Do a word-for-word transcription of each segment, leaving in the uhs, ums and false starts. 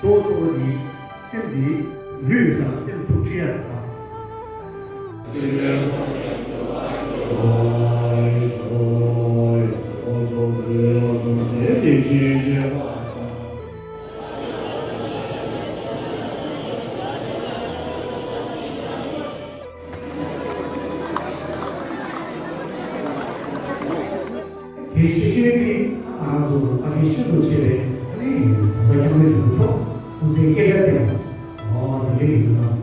གཙོ་བོ་གཙོ་བོ་འདི་སེམས་འདི་ལུས་ཡོད་ས་ལ་སེམས་ཚུར་ཁྲིད་ཡ་དང་། དེ་ཤེས་བཞིན་གྱི་ང་རང་ཚོ་ཨ་ནི་ཤིན་ཏུ་ཆེ་བའི་ཨ་ནི་ད་ལྟ་སྐྱབས་མགོན་ཆེན་པོ་མཆོག་སྐུ་ཚེ་བསྐལ་བརྒྱར་བརྟན་པ། འོ་དེ་འདྲ་ཡིན་ན།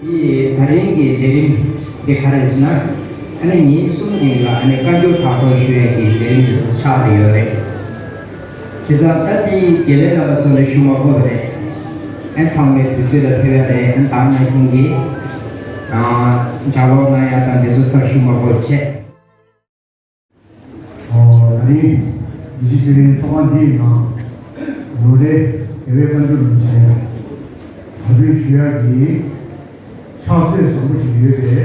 ཡིས་ད་རིང་གི་ལས་རིམ་འདི་ག་རེ་ཟེར་ན། ཨ་ནི་ཉིན་གསུམ་རིང་ལ་ཨ་ནི་བཀའ་འགྱུར་དག་ཐོ་ཞུ་ཡས་ཀྱི་ལས་རིམ་དེ་ཚོ་ཆགས་བསྡད་ཡོད་རེད། བྱས་ཙང་ད་ལྟའི་དགེ་ལས་རྣམ་པ་ཚོ་ལ་ཞུ་མ་དགོས་པ་རེད། ཨ་ཚང་མས་དུས་ཚོད་ལ་ཕེབས་ཡ་རེད། ཨ་ད་ནང་བཞིན་གྱི་ཨ་ལྗགས་ཀློག་གནང་ཡ་དང་དེ་ཚོ་ཚོར་ཞུ་མ་དགོས་བྱས། ཨོ་ད་རིང་དགེ་བཤེས་ཚེ་རིང་ཚོགས་ཁང་འདིའི་ནང་ལོ་རེ་རྒྱལ་བའི་བཀའ་འགྱུར་རིན་ཆེན་གོ་སྒྲིག་ཞུ་ཡ་གི་ཕྱག་ཚོད་བཟང་པོ་ཞིག་ཡོད་པས།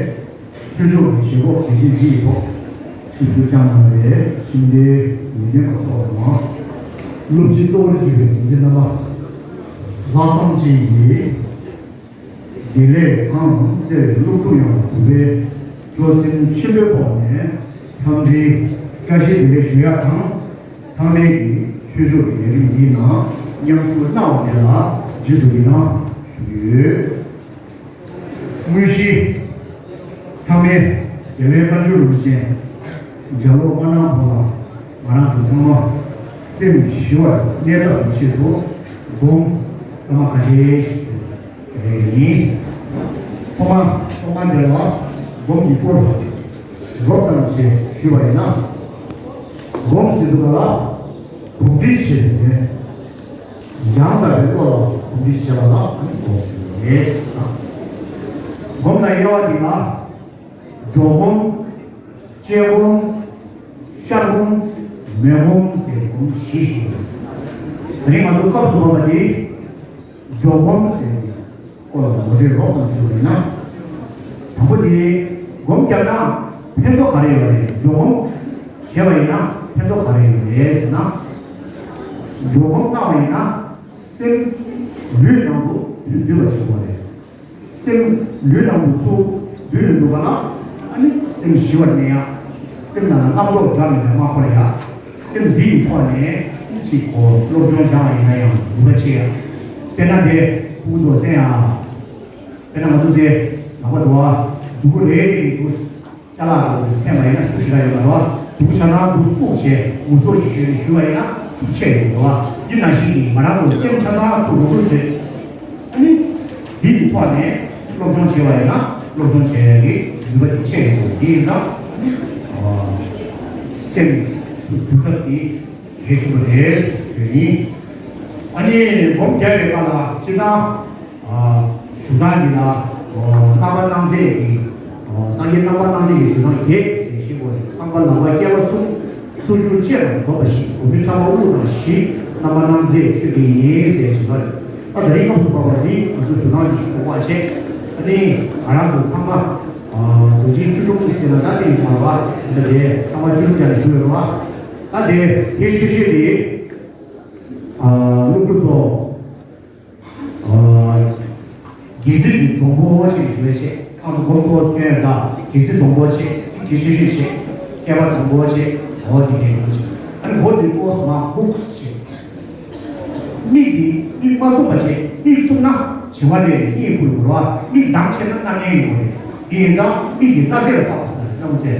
ཆོས་ཕྱོགས་ཀྱི་བྱེད་སྒོ་གལ་ཆེན་འདི་ཡི་ཐོག་ཆིབས་བསྒྱུར་བསྐྱངས་གནང་བའི་ཁྱིམ་སྡེའི་ཡོན་ཏན་པ་མཆོག་དང་། སློབ་སྤྱི་གཙོ་བོར་གྱུར་པའི་གཟིམ་ཆེན་རྣམ་པ། ལྷག་བསམ་ཅན་གྱི་དགེ་ལས་དང་བརྩེ་བའི་སློབ་ཕྲུག་ཡོངས་ལ་གུས་པས་སྤྲོ་སེམས་ཆེན་པོའི་ཐོག་ནས་འཚམས་འདྲིའི་བཀྲ་ཤིས་བདེ་ལེགས་ཞུ་ཡ་དང་། ཚང་མས་ཀྱིས་ཆོས་ཕྱོགས་ཀྱི་ལས་རིམ་འདིའི་ནང་མཉམ་ཞུགས་གནང་བ་དེ་ལ་རྗེས་སུ་ཡི་རང་ཞུ་གི་ཡོད། དངོས་གཞི། ཚང་མས་རྒྱལ་བའི་བཀའ་འགྱུར་རིན་ཆེན་ལྗགས་ཀློག་སྨོན་ལམ་པོ་ལ་ང་རང་ཚོ་ཚང་མ་སེམས་ཞི་བར་གནས་ཐབས་ཀྱི་ཆེད་དུ་སྒོམ་སྐར་མ་ཁ་ཤས་ཤིག་རེ་ཡིན། ཐོག་མ་ཐོག་མ་དེ་ལ་སྒོམ་གྱི་སྐོར་རོབ་ཙམ་ཞིག་ཞུས་པ་ཡིན་ན། སྒོམ་ཟེར་དུས་ག་ལ་གོམས་འདྲིས་བྱེད་པའི་ཡང་དག་པའི་བློ་ལ་གོམས་འདྲིས་བྱེད་པ་ལ་སྒོམ་ཟེར་བ་རེད། སྒོམ་ལ་དབྱེ་བ་འདི་ལ་འཇོག་སྒོམ། དཔྱད་སྒོམ། བཤར་སྒོམ། མོས་སྒོམ་ཟེར་སྒོམ་བཞི་ཞིག་ཡོད། དེ་རིང་ང་ཚོ་སྐབས་སུ་བབས་པ་འདི་འཇོག་སྒོམ་ཟེར་བའི་སྐོར་ལ་ངོ་སྤྲོད་རོབ་ཙམ་ཞུ་བ་ཡིན་ན། དང་པོ་དེ་སྒོམ་བརྒྱབ་ན་ཕན་ཐོགས་ག་རེ་ཡོད་རེད། འཇོག་སྒོམ་བྱས་པ་ཡིན་ན་ཕན་ཐོགས་ག་རེ་ཡོད་རེད་ཟེར་ན། འཇོག་སྒོམ་བཏང་བ་ཡིན་ན་སེམས་ལུས་ནང་དུ་ཚུར་འདུས་པ་བྱེད་དགོས་རེད། སེམས་ལུས་ནང་དུ་ཚུར་འདུས་ཡོང་དུས་ག་ལ་ཨ་ནི་སེམས་ཞི་བར་གནས་ཡ། སེམས་ནང་ལ་རྣམ་རྟོག་འདྲ་མི་འདྲ་མ་འཁོར་ཡ། སེམས་འདི་ཡི་ཐོག་ནས་ཅིག་གོ་སློབ་སྦྱོང་སྦྱང་བ་ཡིན་ན་ཡང་ནུས་པ་ཆེ་ཡ། དཔེར་ན་དེ་ཕྲུ་གུ་ཚོ་གསན་ཡ། དཔེར་ན་ང་ཚོ་དེ་ནང་པ་འདུག་བ། མཛུབ་གུ་རེ་རེ་གི་འདུག་ཅ་ལག་རེ་འཐེན་པ་ཡིན་ན་ཤུགས་ཞེ་དྲག་ཡོད་མ་རེད་བ། མཛུབ་གུ་ཆ་ཚང་འདུག་སྤུག་བྱས་འུ་ཚོ་ཞིག་ཞེས་ཞུས་པ་ཡིན་ན་ཤུགས་ཆེ་ཡོད་འདུག་བ། འདི་ནང་བཞིན་གྱི་ང་རང་ཚོ་སེམས་ཆ་ཚང་ཚུར་རུ་རུ་བཟོས། ཨ་ནི། འདི་གི་ཐོག་ནས་སློབ་སྦྱོང་བྱས་པ་ཡིན་ན་སློབ་སྦྱོང་བྱས་ཡག་གི་ནུས་པ་དེ་ཆེ་ཡོང་གི་འདུག་འདི་ཡིན་ཙང་། ཨ། སེམས་ཚུར་འདུལ་ཐབས་དེ་གལ་ཆེན་པོ་རེད་ཟེར་ཡིན། ཨ་ནི་སྒོམ་རྒྱག་པའི་སྐབས་ལ་སྤྱིར་བཏང་། ཨ། བཞུགས་སྟངས་འདི་ལ། ཨ། རྣམ་པར་སྣང་མཛད་ཀྱི། ཨ། སངས་རྒྱས་རྣམ་པར་སྣང་མཛད་ཀྱི་བཞུགས་སྟངས་བརྒྱད་ཟེར་ཤེས་དགོས་རེད། རྣམ་པར་ལག་པ་སྐེད་པ་གསུམ། སོར་ཆུད་ཅེས་དང་སྡོམ་པ་བཞི། གོང་བུའི་ཕྲེང་བ་དབུ་དང་བཞི། རྣམ་པར་སྣང་མཛད་ཆོས་དེ་ཡིན་ཟེར་བཞིན་པ་རེད། ད་དེ་རིང་སྐབས་སུ་བབས་པ་འདི་ང་ཚོ་བཞུགས་སྟངས་ཀྱི་ཤུགས་བག་ཆེ། ཨ་ནི་ང་རང་ཚོ་ཚང་མ། ཨ། དུས་ཆེན་བཅུ་དྲུག་ཟེར་ན་ད་དེ་ཡིན་པ་རེད་བ། ད་དེ་ཚང་མ་བཅུ་དྲུག་ཀྱང་ཞུ་ཡོད་རེད་བ། ད་དེ་དེ་ཆོས་བཤད་དེ། ཨ། སློབ་ཕྲུག་ཚོ། ཨ། དགེ་ཚུལ་གྱི་གྲུང་པོ་ཞེས་ཞུ་བའི་ཆེད། ཨ་ནི་སྒོམ་སྐོར་སྐྱོན་དང་དགེ་ཚུལ་གྲུང་པོ་ཆེ། དེ་ཤེས་ཤེས་ཆེ། སྐྱེས་པ་གྲུང་པོ་ཆེ། འོ་དེ་གས་ཡོང་ཞིག་ཨ་ནི་འོ་དེ་ཏོག་ཙམ་མ་ཧུག་ཅིག་མིག་གིས་མིག་མ་བཙུམ་པ་བྱས། མིག་བཙུམ་ན་བྱིང་བ་ལས་གཉིད་ཁུག་ཡོང་རེད་བ། མིག་བསྡམས་བྱས་ན་རྣ་ངན་ཡོང་རེད། དེ་ཡིན་ཙང་མིག་གི་སྣ་རྩེ་ལ་བབས་པ་ཟེར་ན་སྣ་ཁུག་རྩེ།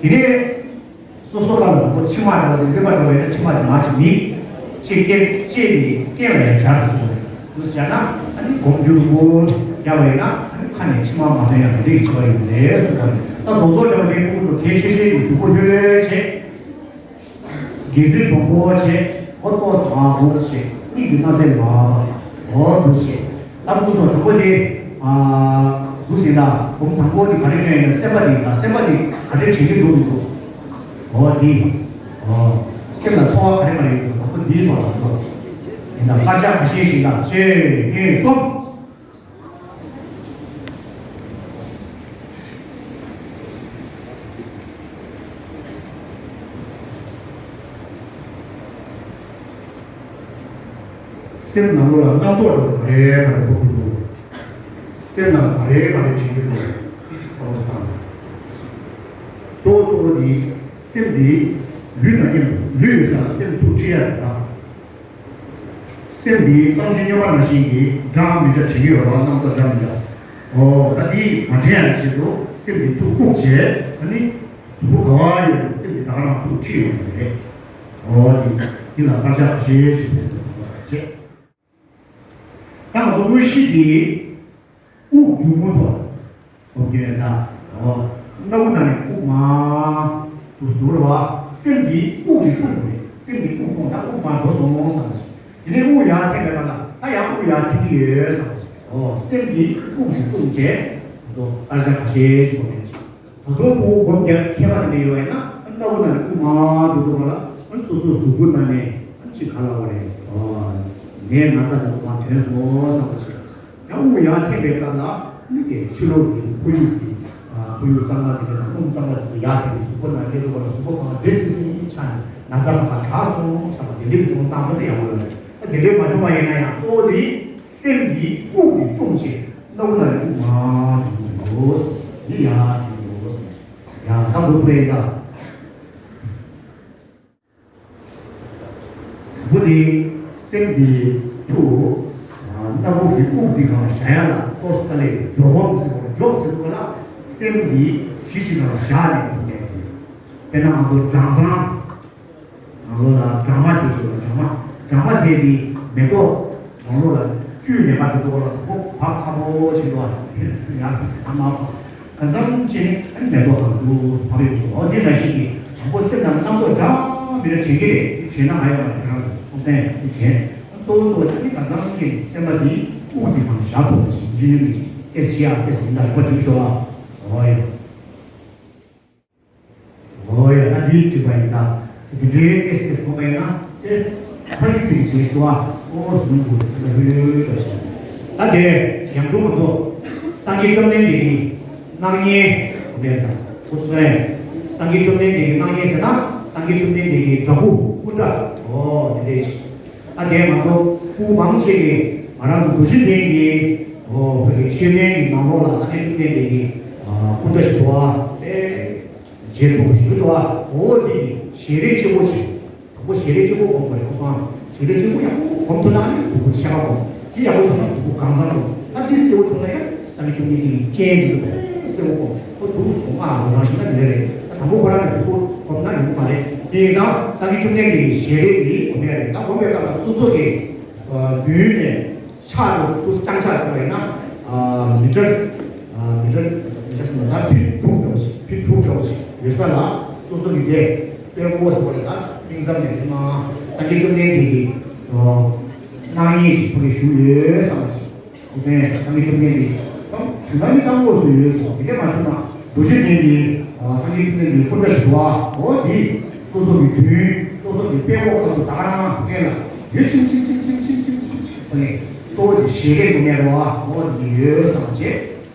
དེ་ནས་སོ་སོ་ལ་ལ་མགོ་མཆིལ་མ་འདྲ་བ་དེ་ལུད་པ་འདྲ་བ་ཡིན་ན་མཆིལ་མ་དེ་མར་ཅིག་མིད། ཅིག་སྐད་ཅེས་དེ་སྐད་ལ་ཡང་སྦྱར་ཟེར་བ་རེད། འདུག་སེ་སྦྱར་ན་ཨ་ནི་སྒོམ་རྒྱུ་ལུ་མགོ་རྒྱབ་པ་ཡིན་ན་ཨ་ནི་ཁ་ནས་མཆིལ་མ་མ་ཐོན་ཡང་དེ་འདྲའི་བྱ་བ་ཡོང་གི་རེད་གསུངས་པ་རེད། ད་རྡོག་རྡོག་འདྲ་བ་དེ་ཕྲུ་གུ་ཚོ་གལ་ཆེ་ཤོས་ཀྱི་གཟུགས་པོ་ལྷོད་ལྷོད་བྱས། སྒལ་ཚིགས་དྲང་པོ་བྱས། འོ་ཏོག་ཙམ་ཧུར་བྱས། མིག་གི་སྣ་རྩེ་ལ་འོ་འདུག་བྱས། ད་ཕྲུ་གུ་ཚོ་དང་པོ་དེ་ཨ་འདུག་ཟིན་ད་སྒོམ་དང་པོ་དེ་ག་རེ་སྟོན་ཡིན་ན་སེམས་པ་དེ་ཡིན་ད། སེམས་པ་དེ་ག་རེ་དྲན་གྱི་འདུག་མི་འདུག་འོ་འདི། འོ། སེམས་ལ་ཚོར་བ་ག་རེ་ག་རེ་ཡོད་དང་པོ་འདིའི་ཐོག་ལ་འགྲོ། ཡིན་ད་དཀར་ཆག་ཁ་ཤས་ཤིག་ལ་གཅིག་གཉིས་གསུམ། སེམས་ནང་ལོགས་ལ་རྣམ་རྟོག་འདྲ་བོ་ག་རེ་ག་རེ་འཁོར་གྱི་འདུག་སེམས་ནང་ག་རེ་ག་རེ་དྲན་གྱི་འདུག་དེ་ཅིག་བསམ་བློ་བཏང་། གཙོ་བོ་གཙོ་བོ་འདི་སེམས་འདི་ལུས་དང་མཉམ་དུ་ལུས་ཡོད་ས་ལ་སེམས་ཚུར་ཁྲིད་ཡ་རེད་ད། སེམས་འདི་གཏམ་ཚིག་སྨྱོན་པ་ནང་བཞིན་གྱི་འདྲ་མི་འདྲ་དྲན་གྱི་ཡོད་རེད་བ། རྣམ་རྟོག་འདྲ་མི་འདྲ། འོ་ད་འདི་མ་དྲན་ཡ་ཆེད་དུ་སེམས་འདི་ཚུར་བཀུག་བྱས། ཨ་ནི་གཟུགས་པོ་ག་བ་ཡོད་རུང་སེམས་འདི་ད་ག་རང་ཚུར་ཁྲིད་ཡོང་གི་རེད། འོ་འདི་འདི་ལ་དཀར་ཆག་ཁ་ཤས་ཤིག་ཕེབས་ཐུབ་པ་བྱས། ད་ང་ཚོ་དངོས་གཞི་འདི་དབུགས་འཇུག་ངོ་ཐོག་སྒོམ་རྒྱུ་ཡིན་ད། འོ། སྣ་བུག་ནང་ནས་དབུགས་མར་འདུག་འདུག་རེད་བ། སེམས་འདི་དབུགས་ཀྱིས་དཀྲུགས་པ་རེད། སེམས་འདི་དབུགས་གཏོང་ད་དབུགས་མར་འགྲོ་སོང་བསམ་པ་ཞིག་དེ་ནས་དབུགས་ཡར་འཐེན་པའི་སྐབས་ལ་ད་ཡང་དབུགས་ཡར་འཐེན་གྱི་ཡོད་བསམ་པ་ཞིག་འོ། སེམས་འདི་དབུགས་ཀྱིས་དཀྲུགས་བྱས་ང་ཚོ་དཀར་ཆག་ཁ་ཤས་ཤིག་སྒོམ་ཡིན་ཞིག་ད་དུང་དབུགས་སྒོམ་རྒྱག་མཁས་པ་དེ་འདྲ་ཡོད་པ་ཡིན་ན་སྣ་བུག་ནང་ནས་དབུགས་མར་འགྲོ་འདུག་ག་ལ་སོ་སོའི་གཟུགས་པོ་ནང་ནས་ཅིག་ག་ལ་བ་རེད། ནད་ན་ཚ་དེ་ཚོ་མར་ཐོན་སོང་བསམ་པ་ཞིག་ཡང་དབུགས་ཡར་འཐེན་པའི་སྐབས་ལ་མིག་གི་ཕྱི་ལོགས་ཀྱི་ཁོར་ཡུག་གི་ཨ་ཁོར་ཡུག་གཙང་མ་དེ་འདྲ་དང་རླུང་གཙང་མ་དེ་ཚོ་ཡར་འཐེན་ནས་གཟུགས་པོ་ནང་སླེབས་འདུག་ག་ལ་གཟུགས་པོ་གང་བདེ་སིང་སིང་ཆགས་ནས་ན་ཚ་གང་ག་དྲག་སོང་བསམ་པ་དེ་འདྲའི་བསམ་བློ་བཏང་ཐུབ་ན་ཡག་པོ་ཡོད་རེད། ད་དེ་འདྲའི་མ་བྱུང་བ་ཡིན་ན་ཡང་གཙོ་བོ་དེ་སེམས་ཀྱི་དབུགས་ཀྱིས་དཀྲུགས་བྱས་སྣ་བུག་ནང་ནས་དབུགས་མར་འཐེན་གྱི་འདུག་འདི་ཡར་འཐེན་གྱི་འདུག་ཡང་ད་འགོ་ཚུགས་ཡིན་ད། བུ་དེ་སེམས་དེ་ཚུར་སྣ་བུག་གི་དབུགས་དེ་སྒང་བཞག་ཡ་ལ་ཏོག་ཙམ་དཀའ་ལས་འཇོག་སྒོམ་ཟེར་བ་འཇོག་ཟེར་བ་ལ་སེམས་དེ་གཞི་གཅིག་སྒང་བཞག་ནས་འདུག་ནས་དཔེར་ན་ང་ཚོ་སྦྲང་ཚང་ང་ཚོ་ལ་སྦྲང་མ་ཟེར་གྱི་ཡོད་པ། སྦྲང་མ་སྦྲང་མ་ཟེར་དེ་མེ་ཏོག་ནང་ལོགས་ལ་བཅུད་ལེན་པ་དེ་ཚོ་ལ་དོ་ཕོག་ཁ་པོ་བྱེད་དོ་ཡར་ཕེབས་ཡར་ཕེབས་ཟེར་ན་མ་ཕོག་གང་འཚམ་བྱས་ནས་ཨ་ནི་མེ་ཏོག་དང་དུ་བབས་ཡོང་གི་འོ་དེ་འདྲ་ཞིག་གིས་དང་པོ་སེམས་ནང་རྣམ་རྟོག་འདྲ་མི་འདྲ་དྲན་གྱི་རེད། དེ་དྲན་ན་ང་ཡོད་མ་རེད། ཁྱོད་རང་ཚོ་ཁོང་སེམས་དེ་དྲན། གཙོ་བོ་གཙོ་བོ་དེ་ནི་གང་འཚམ་བྱས་ནས་སེམས་པ་འདི་དབུགས་ཀྱི་ནང་བཞག་ཐུབ་པ་ཞིག་ཡིན་ཡོད་མི་ཅིག་ཨེ་སི་ཨར་ཨེ་སི་ཡིན་ད་རིག་པ་སྒྲིག་ཤོག་ཨ། འོ་ཡ། འོ་ཡ། ད་འདི་འགྲིག་པ་ཡིན་ད། དེ་འདྲའི་ཨེ་སི་ཨེ་སི་གོ་བ་ཡིན་ན་ཨེ་ས་ཡི་ཚིག་གི་བྱེད་སོ་ཨ། ཨོ་ཟུང་དགོས་ཟེར་ན་ཡོད་ཡོད་ཡོད་ད་ཞིག་ད་དེ་ཡང་ཁྱོད་ང་ཚོ་སངས་རྒྱས་བཅོམ་ལྡན་འདས་ཀྱི་སྣང་བརྙན་གོ་བས་ད་ཁོ་སོན། སངས་རྒྱས་བཅོམ་ལྡན་འདས་ཀྱི་སྣང་བརྙན་ཟེར་ན་སངས་རྒྱས་བཅོམ་ལྡན་འདས་ཀྱི་འདྲ་སྐུ་སྐུ་འདྲ་ཨོ་དེ་འདྲའི་ཞིག་ད་དེ་ང་ཚོ་སྐུ་མང་ཆེ་གི་ང་རང་ཚོ་རྡོ་རྗེ་གདན་གྱི་ཨོ་བོད་ཀྱི་མཆོད་རྟེན་གྱི་ནང་ལོགས་ལ་སངས་རྒྱས་བཅོམ་ལྡན་འདས་ཀྱི་ཨ་སྐུ་འདྲ་ཞིག་འདུག་ཨ། ཨེ་རྗེས་གྲུབ་ཞིག་འདུག་ཨ། ཨོ་དེ་གི་ཞལ་རས་གཅིག་པོ་ཞིག་དང་པོ་ཞལ་རས་གཅིག་པོ་སྒོམ་དགོས་རེད་ཁོ་སོང་། ཞལ་རས་གཅིག་པོ་ཡག་པོ་སྒོམ་ཐུབ་ན་ནི་གཟུགས་པོ་ཆེ་བ་སྒོམ། དེ་ཡག་པོ་བྱུང་ན་གཟུགས་པོ་གང་ཚང་འགྲོ། ད་འདི་གསལ་བོ་བྱུང་ན་ཡང་སངས་རྒྱས་བཅོམ་ལྡན་འདས་ཀྱི་སྤྱན་འདི་ཚོ་གསལ་བོ་སྒོམ། ཁོ་འདུག་སྒོམ་ཨ་ལོ་རང་ཞིག་ན་འདི་འདྲ་རེད། ད་དང་པོ་ཁོ་རང་གི་གཟུགས་པོ་སྒོམ་ན་ཡོང་གི་མ་རེད། དེ་ཡིན་ཙང་སངས་རྒྱས་བཅོམ་ལྡན་འདས་ཀྱི་ཞལ་རས་འདི་སྒོམ་ཡ་རེད། ད་སྒོམ་པའི་སྐབས་ལ་སོ་སོ་གི་མདུན་ནས། ཕྱག་ཏུ་རྐྱང་ཕྱག་ཟེར་བ་ཡིན་ན། མི་ཊར། མི་ཊར། མི་ཊར་ཟེར་ན་ད་ཕིཊ་དྲུག་འདྲ་བོ་ཞིག་ཕིཊ་དྲུག་འདྲ་བོ་ཞིག་ཡོད་ས་ལ་སོ་སོ་གི་དེ་དཔྲལ་མགོ་ཟེར་བ་ཡིན་ན་སྙིང་མཚམས་ནས་དེ་མ་སངས་རྒྱས་བཅོམ་ལྡན་འདས་ཀྱི་སྣང་བརྙན་ཞིག་ཕ་གི་བཞུགས་ཡོད་བསམ་པ་ཞིག་ཁོ་ཚོས་སངས་རྒྱས་བཅོམ་ལྡན་འདས་བྱུང་ན་ནི་ད་དངོས་སུ་ཡོད་སོང་། དེ་འདྲ་མ་བྱུང་ན་རྡོ་རྗེ་གདན་གྱི་སངས་རྒྱས་བཅོམ་ལྡན་འདས་སྐུ་འདྲ་ཞིག་འདུག་ཨ། འོ་དེ་སོ་སོ་གི་མདུན་སོ་སོ་གི་དཔྲལ་མགོ་ཁ་ཐུག་ད་ག་རང་སྔོན་ལ་ཡོད། ཆིང་ཆིང་ཁོ་ནས་གཙོ་བོ་དེ་ཞལ་རས་དེ་ནས་རོ་ཨ། འོ་དེ་ཡོད་བསམ་བྱས།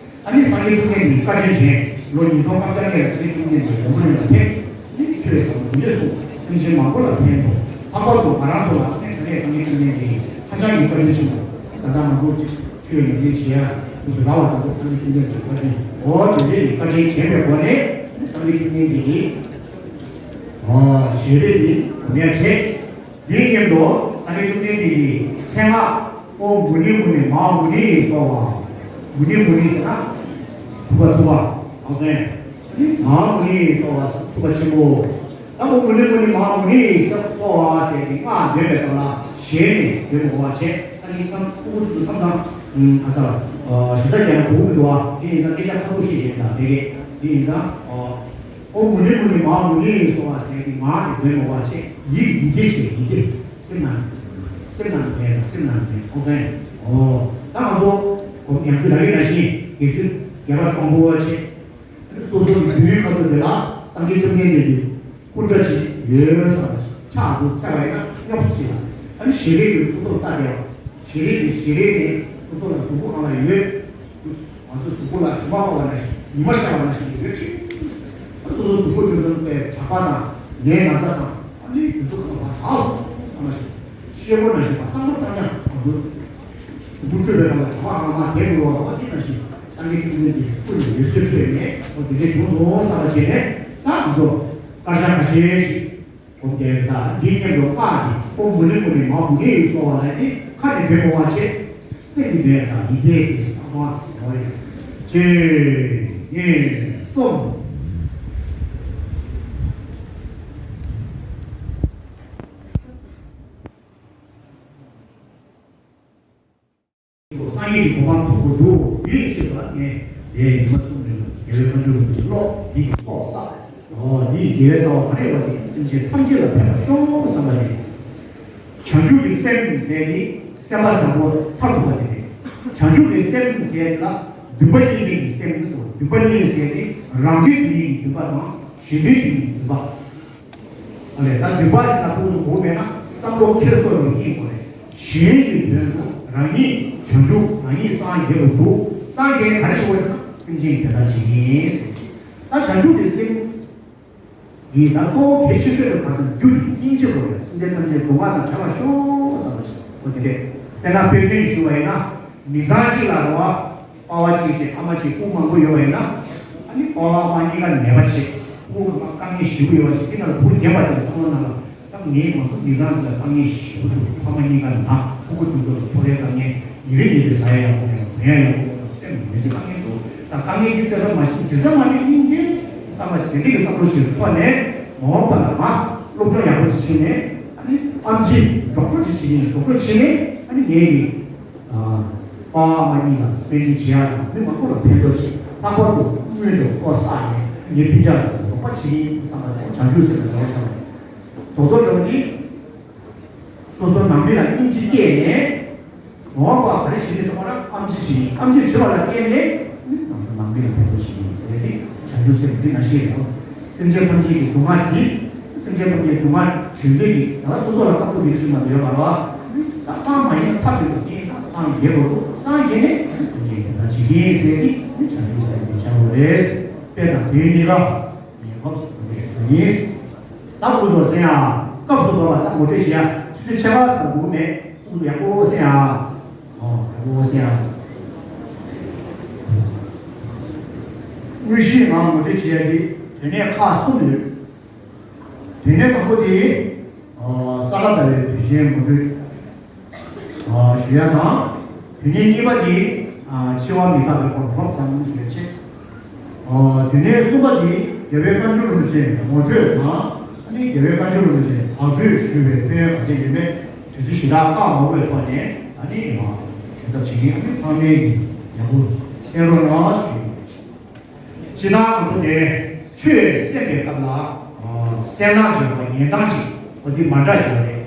ཨ་ནི་སངས་རྒྱས་བཅོམ་ལྡན་འདས་བཀའ་དྲིན་དྲན། ལོ་ཉིས་སྟོང་ལྔ་བརྒྱ་ལྔའི་སངས་རྒྱས་བཅོམ་ལྡན་འདས་འཛམ་བུ་གླིང་ལ་ཕེབས། ཨ་ནི་ཆོས་ཟབ་མོ་འདི་འདྲ་གསུངས། སེམས་ཅན་མང་པོ་ལ་ཕན་ཐོགས། ལྷག་པར་དུ་ང་རང་ཚོ་ལ་ཨ་ནི་ད་ནས་སངས་རྒྱས་བཅོམ་ལྡན་འདས་ཧ་ཅང་གི་བཀའ་དྲིན་ཆེན་པོ། ད་ལྟ་ང་ཚོ་ཆོས་ཉམས་ལེན་བྱེད་ཡ་དུས་སུ་ར་བ་དང་པོ་སངས་རྒྱས་བཅོམ་ལྡན་འདས་བཀའ་དྲིན། འོ་དེ་འདྲའི་བཀའ་དྲིན་དྲན་པའི་སྒོ་ནས་སངས་རྒྱས་བཅོམ་ལྡན་འདས་ཀྱིས། ཞེས་པའི་དེ་གོ་ཡ་བྱེད། འདིའི་སྙིང་དུ་སངས་རྒྱས་བཅོམ་ལྡན་འདས་ཀྱི་མཚན་སྔགས། ཨོཾ་མུ་ནི་མུ་ནི་མ་ཧཱ་མུ་ནི་སྭཱ་ཧཱ། མུ་ནི་མུ་ནི་ཟེར་ན་ཐུབ་པ་ཐུབ་པ། ཨོ་ཟེར། མ་ཧཱ་མུ་ནི་སྭཱ་ཧཱ། ཐུབ་པ་ཆེན་པོ། ད་ཨོཾ་མུ་ནི་མུ་ནི་མ་ཧཱ་མུ་ནི་སྭཱ་ཧཱ་ཟེར་ཏེ་སྔགས་འདོན་པའི་སྐབས་ལ་ཞལ་ནས་འདོན་པ་གོ་བ་བྱས། ད་ནི་མཚམས་ཕྲུ་གུ་ཚོ་མཚམས་དང་། ཨ་ས། ཞེ་ས་རྒྱ་ན་གོ་གི་འདུག་བ། དེ་ཡིན་ཙང་སྐད་ཆ་ཁ་ཐུག་བཤད་བྱས་ད་དེ་གས་དེ་ཡིན་ཙང་། ཨོཾ་མུ་ནི་མུ་ནི་མ་ཧཱ་མུ་ནི་སྭཱ་ཧཱ་ཟེར་ཏེ་ངག་གིས་འདོན་པ་གོ་བ་བྱས། ཡིད་ཡིད་བདེ་བྱས་ཡིད་བདེ། སེམས་ནང་སེམས་ནང་བདེ་ལ་སེམས་ནང་བདེ་ཨོ་ཟེར། ཨོ། ད་ང་ཚོ་གོ་ཡང་ཁྱོད་ད་གིན་ན་བཞིན་དགེ་ཚུལ་དགེ་བ་དྲང་པོ་བྱས། སོ་སོའི་ལུས་ཁ་ཐུག་དེ་ལ་སངས་རྒྱས་བཅོམ་ལྡན་འདས་ཀྱི་སྐུ་འདྲ་ཞིག་ཡོད་བསམ་པ་ཞིག་ཕྱག་ཏུ་འཚལ་བ་ཡིན་ན་སྙོབ་སུ་ཞིག་ལ། ཨ་ནི་ཞལ་རས་ཀྱིས་སོ་སོར་བལྟ་བསྡད་པ། ཞལ་རས་ཀྱིས་ཞལ་རས་ནས་སོ་སོ་ལ་གཟུགས་པོ་གང་ལ་ཡོད། ང་ཚོ་གཟུགས་པོ་ལ་གྲིབ་མ་ཕོག་པ་ན་ཞིག་ཉི་མ་ཤར་བ་ན་ཞིག་ཡོད་ཅིག་སོ་སོ་གཟུགས་པོ་དེ་ཚོ་པའི་གྲགས་པ་དང་ནད་ན་ཚ་དང་ཨ་ནི་དེ་ཚོ་གང་ལ་དྲག་སོང་བསམ་པ་ཞིག་ཤེལ་སྒོ་ནང་བཞིན་པ་བཏང་པ་བཏང་ཡང་ང་ཚོ་སྒྱུ་འཕྲུལ་པའི་ནང་ལ་གྲགས་པ་རང་མ་དེ་འགྲོ་བ་རོ་དེ་ནང་བཞིན་སངས་རྒྱས་བཅོམ་ལྡན་འདས་ཀྱི་སྐུ་ལ་འོད་ཟེར་འཕྲོས་ནས་འོ་དེ་འདྲ་བྱུང་སོང་བསམ་པ་བྱས་ནས། ད་ང་ཚོ་དཀར་ཆག་ཁ་ཤས་ཤིག་སྒོམ་བསྡད་ད་འདི་སྙམ་དུ་སྔགས་ཀྱི་ཨོཾ་མུ་ནི་མུ་ནི་མ་ཧཱ་མུ་ནི་སྭཱ་ཧཱ་ལབ་དེ་ཁ་ནས་འདོན་དགོས་པ་བྱས། སེམས་ཀྱི་འདོན་དང་ཡིད་བདེ་ཟེར་ད་སོང་བ་རེད། གཅིག་གཉིས་གསུམ། སངས་རྒྱས་ཀྱི་གོ་འཕང་ཐོབ་དགོས་འདུག་དེའི་ཕྱིར་ལ་ངས་དེ་ཉི་མ་གསུམ་རིང་ལ་རྒྱལ་བའི་བཀའ་འགྱུར་རིན་པོ་ཆེ་ཀློག་འདི་གི་ཚོགས་བསགས། འོ་འདི་ཡི་དགེ་བའི་རྩ་བ་ག་རེ་ཡོད་པ་དེ་སེམས་ཅན་ཐམས་ཅད་ལ་ཕན་པར་ཤོག་བསམ་པ་ཡིན། བྱང་ཆུབ་ཀྱི་སེམས་ཟེར་ནི་སེམས་པ་བཟང་པོ་མཐར་ཐུག་པ་དེ་རེད། བྱང་ཆུབ་ཀྱི་སེམས་ཟེར་ལ་འདུན་པ་གཉིས་ལྡན་གྱི་སེམས་སོ། འདུན་པ་གཉིས་ཟེར་ནི་རང་དོན་དེ་ཉིད་ཀྱི་འདུན་པ་དང་གཞན་དོན་དེ་ཉིད་ཀྱི་འདུན་པ། ཨ་ལས་ད་འདུན་པ་ཟེར་ན་ཕུགས་སུ་གོ་མེད་ན་བསམ་བློ་འཁྱེར་སོ་རུ་གཉིས་དགོས་རེད། གཞན་གྱི་དོན་དུ་རང་ཉིད་བྱང་ཆུབ་རང་ཉིད་སངས་རྒྱས་པ་འདུག་སངས་རྒྱས་ནས་ག་རེ་ཞིག་དགོས་ཟེར་ན་སེམས་ཅན་གྱི་དོན་དག་བྱེད་ཉིད་ཟེར། ད་བྱང་ཆུབ་ཀྱི་སེམས་ཡིན་ད་གཙོ་བོ་གལ་ཆེ་ཤོས་ལ་ག་ཟེར་ན་རྒྱུ་ནི་སྙིང་རྗེ་དགོས་རེད། སེམས་ཅན་ཐམས་ཅད་སྡུག་བསྔལ་དང་བྲལ་བར་ཤོག་བསམ་པ་ཞིག་འོ་དེ་རེད། དཔེར་ན་དཔེ་མཚོན་ཞུ་བ་ཡིན་ན་མི་ཚང་གཅིག་ལ་རེད་བ། པ་ཕ་གཅིག་བྱས་ཨ་མ་གཅིག་ཕྲུ་གུ་མང་པོ་ཡོད་པ་ཡིན་ན། ཨ་ནི་པ་ཕ་ཨ་མ་གཉིས་ཀ་ནད་པ་བྱས་ཕྲུ་གུ་གང་ག་དཀའ་ངལ་ཞེ་པོ་ཡོད་པ་ཞིག་དེ་ནང་ལ་ཕྲུ་གུ་རྒན་པ་དེ་ལ་བསམ་བློ་ནང་ལ་ད་ངའི་ང་ཚོ་མི་ཚང་འདི་ལ་དཀའ་ངལ་ཞེ་པོ་འདུག་ཕ་མ་གཉིས་ཀ་ནད་ཕྲུ་གུ་དེ་ཚོ་ལ་འཚོ་བའི་དཀའ་ངལ་ཉིན་རེ་ཉིན་རེ་ཟ་ཡ་ཡག་པོ་མེད་པ་གོན་ཡ་ཡག་པོ་མེད་པ་དཔེ་མི་སྲིད་དཀའ་ངལ་འདུག་ད་དཀའ་ངལ་འདི་སེལ་ཐབས་མ་ཤེས་འདི་ས་མ་རེད་སྙིང་རྗེ་བསམ་པ་ཞིག་དེ་འདྲ་གི་བསམ་བློ་ཞིག་ཐོག་ནས་མ་འོངས་པ་ལ་ང་སློབ་སྦྱོང་ཡག་པོ་ཞིག་བྱས་ནས་ཨ་ནི་ཨམ་ཆི་ཌོག་ཊར་ཅིག་བྱེད་ཀྱི་ཡིན། ཌོག་ཊར་བྱས་ནས་ཨ་ནི་ངའི་གི་ཨ་པ་ཕ་གཉིས་ལ་བརྩོན་འགྲུས་བྱེད་ཡག་དང་མི་མང་པོ་ལ་ཕན་ཐོགས་ཆེ། ལྷག་པར་དུ་སྔོན་དུ་ཁོ་བསགས་ནས་ངའི་སྤུན་ཀྱག་ལ་རོགས་པ་བྱེད་ཀྱི་ཡིན་བསམ་པ་དང་བྱང་ཆུབ་སེམས་ལ་འགྲོ་བྱ་བ་རེད། རྡོག་རྡོག་འགྲོ་ནི་སོ་སོ་ནང་མི་ལ་སྙིང་རྗེ་སྐྱེས་ནས་འོང་བ་ག་རེ་བྱེད་ཀྱི་སོང་བ་ན་ཨམ་ཆི་བྱེད་ཀྱི་ཨམ་ཆི་བྱེད་པ་ལ་བརྟེན་ནས་ནང་མི་ལ་ཕན་ཐོགས་བྱེད་ཀྱི་ཡིན་ཟེར་ཏེ་བྱང་ཆུབ་སེམས་འདི་ན་ཤེས་རེད། སེམས་ཅན་ཐམས་ཅད་ཀྱི་སྡུག་བསྔལ་གཟིགས། སེམས་ཅན་ཐམས་ཅད་སྡུག་བསྔལ་བྱུང་དུས་ཀྱི་ད་སོ་སོ་ལ་སྐབས་ཐུག་གི་རིགས་ཤིག་མ་ཡོད་པ་རེད་བ། ད་སངས་མ་ཡིན་ན་ཐབས་ཡོད་པ་དེ་ཡིན་ཙང་སངས་རྒྱས་དགོས་འདུག་སངས་རྒྱས་ནས་སེམས་ཅན་གྱི་དོན་དག་བྱེད་ཀྱི་ཡིན་ཟེར་ཏེ་བྱང་ཆུབ་སེམས་ཀྱི་བྱ་བ་རེད། དཔེ་དང་དོན་གཉིས་ཀ་ངས་སྐབས་སུ་གོ་རྒྱུ་ཞུ་རྒྱུ་ཡིན། ད་ཕུགས་སུ་གསན་ཡ། སྐབས་སུ་བབ་པ་ད་ངོ་སྤྲོད་བྱེད་ཡ། ཆུ་ཚོད་ཕྱེད་ཀ་ཙམ་འདུག་མེད། ཕུགས་སུ་ཡག་པོ་གསན་ཡ། ཨོ་ཡག་པོ་གསན་ཡ། དངོས་གཞི་ང་ངོ་སྤྲོད་བྱེད་ཡ་དེ་དོན་གནད་ཁག་གསུམ་ཡོད། དོན་གནད་དང་པོ་དེ་ས་ག་ཟླ་བའི་དུས་ཆེན་ངོ་སྤྲོད། ཞུ་ཡ་དང་། དེ་ནས་གཉིས་པ་དེ་འཆི་བ་མི་རྟག་པའི་སྐོར་སློབ་ཙམ་ཞུ་ཡ་བྱས། དེ་ནས་གསུམ་པ་དེ་རྒྱལ་བའི་བཀའ་འགྱུར་རིན་པོ་ཆེ་ངོ་སྤྲོད་དང་། ཨ་ནི་རྒྱལ་བའི་བཀའ་འགྱུར་རིན་པོ་ཆེ་དག་བཅོས་ཞུ་བའི་ཕན་ཡོན་ག་ཚད་ཡོད་མེད་དུས་ཚོད་ཞེ་དྲག་བཀག་མ་དགོས་པའི་ཐོག་ནས་ཨ་ནི་ཞུ་ཐབས་བྱེད་ཀྱི་ཡིན། ཚང་མས་ཀྱིས་ཡག་པོ་གསན་རོགས་གནང་ཞུ། སྤྱིར་ན་ང་ཚོ་དེ་ཆོས་གསན་པའི་སྐབས་ལ་གསན་སྟངས་ཞེས་པ་ཉན་སྟངས་ཅིག་འོ་འདི་མ་འདྲ་ཞིག་རེད།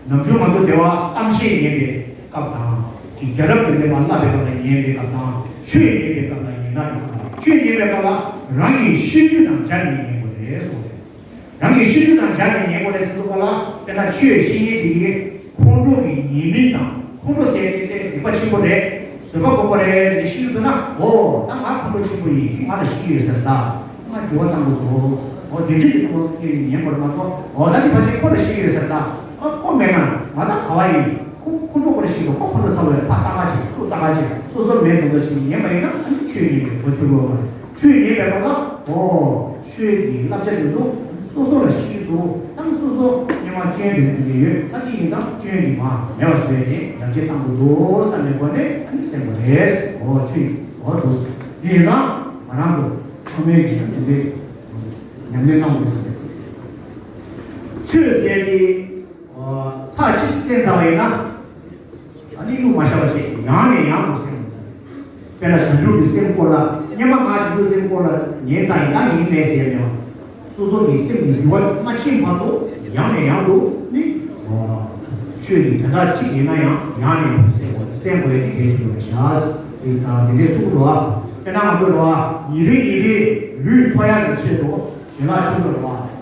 ནམ་རྒྱུན་ང་ཚོ་དེ་བ་གཏམ་བཤད་ཉན་པའི་སྐབས་དང་། གི་རྒྱལ་རབས་ཀྱི་བསྟན་པ་བསླབ་པའི་སྐབས་ལ་ཉན་པའི་སྐབས་དང་། ཆོས་ཉན་པའི་སྐབས་ལ་ཉན་སྟངས་ཡོད་པ་དང་། ཆོས་ཉན་པའི་སྐབས་ལ་རང་གི་ཤེས་རྒྱུད་དང་སྦྱར་ནས་ཉན་དགོས་རེད་གསུངས་རེད། རང་གི་ཤེས་རྒྱུད་དང་སྦྱར་ནས་ཉན་དགོས་རེད་ཟེར་དུས་སྐབས་ལ་དཔེར་ན་ཆོས་བཤད་མཁན་དེ་གིས་ཁོང་ཁྲོ་གི་ཉེས་དམིགས་དང་ཁོང་ཁྲོ་ཟེར་དེ་དེ་སྡིག་པ་ཆེན་པོ་རེད། བཟོད་པ་སྒོམ་པ་རེད་ཟེར་ནས་ཤེས་ཀྱི་འདུག་ན། འོ་ད་ང་ཁོང་ཁྲོ་ཆེན་པོ་ཡིན། ང་ལ་ཤེས་ཀྱི་ཡོད་ཟེར་ད། ང་འགྱུར་བ་གཏང་དགོས་འདུག་འོ་དེ་འདྲ་གི་བསམ་བློ་སྐྱེས་ནས་ཉན་དགོས་རེད་མ་གཏོགས། འོ་ད་འདི་ཕལ་ཆེར་ཁོ་ལ་ཤེས་ཀྱི་ཡོད་ཟེར་ད། ཨ་ཁོ་མེད་ན་ང་ད་ག་བ་ཡིན། ཁོ་ཁོ་ཁྲོ་ཁོ་ལ་ཤེས་འདུག་ཁོ་ཁོང་ཁྲོ་ཚ་བས་ཕ་ལྟ་ག་བྱེད། སུ་ལྟ་ག་བྱེད། སོ་སོ་མེད་དོན་དག་ཞིག་ཉན་པ་ཡིན་ན་ཨ་ནི་ཆོས་ཉན་པའི་གོ་ཆོད་དགོས་པ་རེད། ཆོས་ཉན་པའི་སྐབས་ལ་འོ་ཆོས་ཀྱི་བསླབ་བྱ་དེ་ཚོ་ སོ་སོ་ལ་ཤེས་ཀྱི་འདུག་ད་ནི་སོ་སོ་སྔོན་མ་སྐྱོན་དེ་ཡོད་ད་དེ་ཡིན་ཙང་སྐྱོན་དེ་མ་མེད་པར་བཟོས་ཏེ་ཡར་རྒྱས་གཏང་དགོས་འདུག་བསམ་པའི་སྒོ་ནས་ཨ་ནི་སེམས་པ་རེད། འོ་ཆོས་འོ་འདུག་དེ་ཡིན་ཙང་ང་རང་ཚོ་ཚང་མས་ཀྱི་དེ་འདྲའི་ཉམས་ལེན་གནང་དགོས་ཟེར། ཆོས་ཟེར་དེ་ཚར་གཅིག་གསན་ཚར་བ་ཡིན་ན། ཨ་ནི་གླུ་མ་ཤར་བ་ཞིག་ཡང་ནས་ཡང་དུ་གསན་དགོས་ཟེར། དཔེར་ན་བྱང་ཆུབ་ཀྱི་སེམས་སྐོར་ལ་སྔོན་མ་ང་བྱང་ཆུབ་སེམས་སྐོར་ལ་ཉན་ཙང་ཡིན་ན་ཡིན་མེད་ཟེར་ནས་སོ་སོ་གི་སེམས་ཀྱི་འགྱུར་བ་མ་ཕྱིན་བར་དུ་ཡང་ནས་ཡང་དུ་ནི་ཆོས་ཀྱི་དོན་དག་གཅིག་ཡིན་ན་ཡང་ཡང་ནས་ཡང་དུ་གསན་དགོས་གསན་དགོས་ཡ་དེ་གལ་ཆེན་པོ་རེད་ཤག་དེ་དང་དེ་འདྲའི་གསུངས་འདུག་དཔེར་ན་ང་ཚོ་ལ་ཉིན་རེ་ཉིན་རེ་ལུས་འཚོ་ཡ་གི་ཆེད་དུ་ཞལ་ལག་མཆོད་འདུག་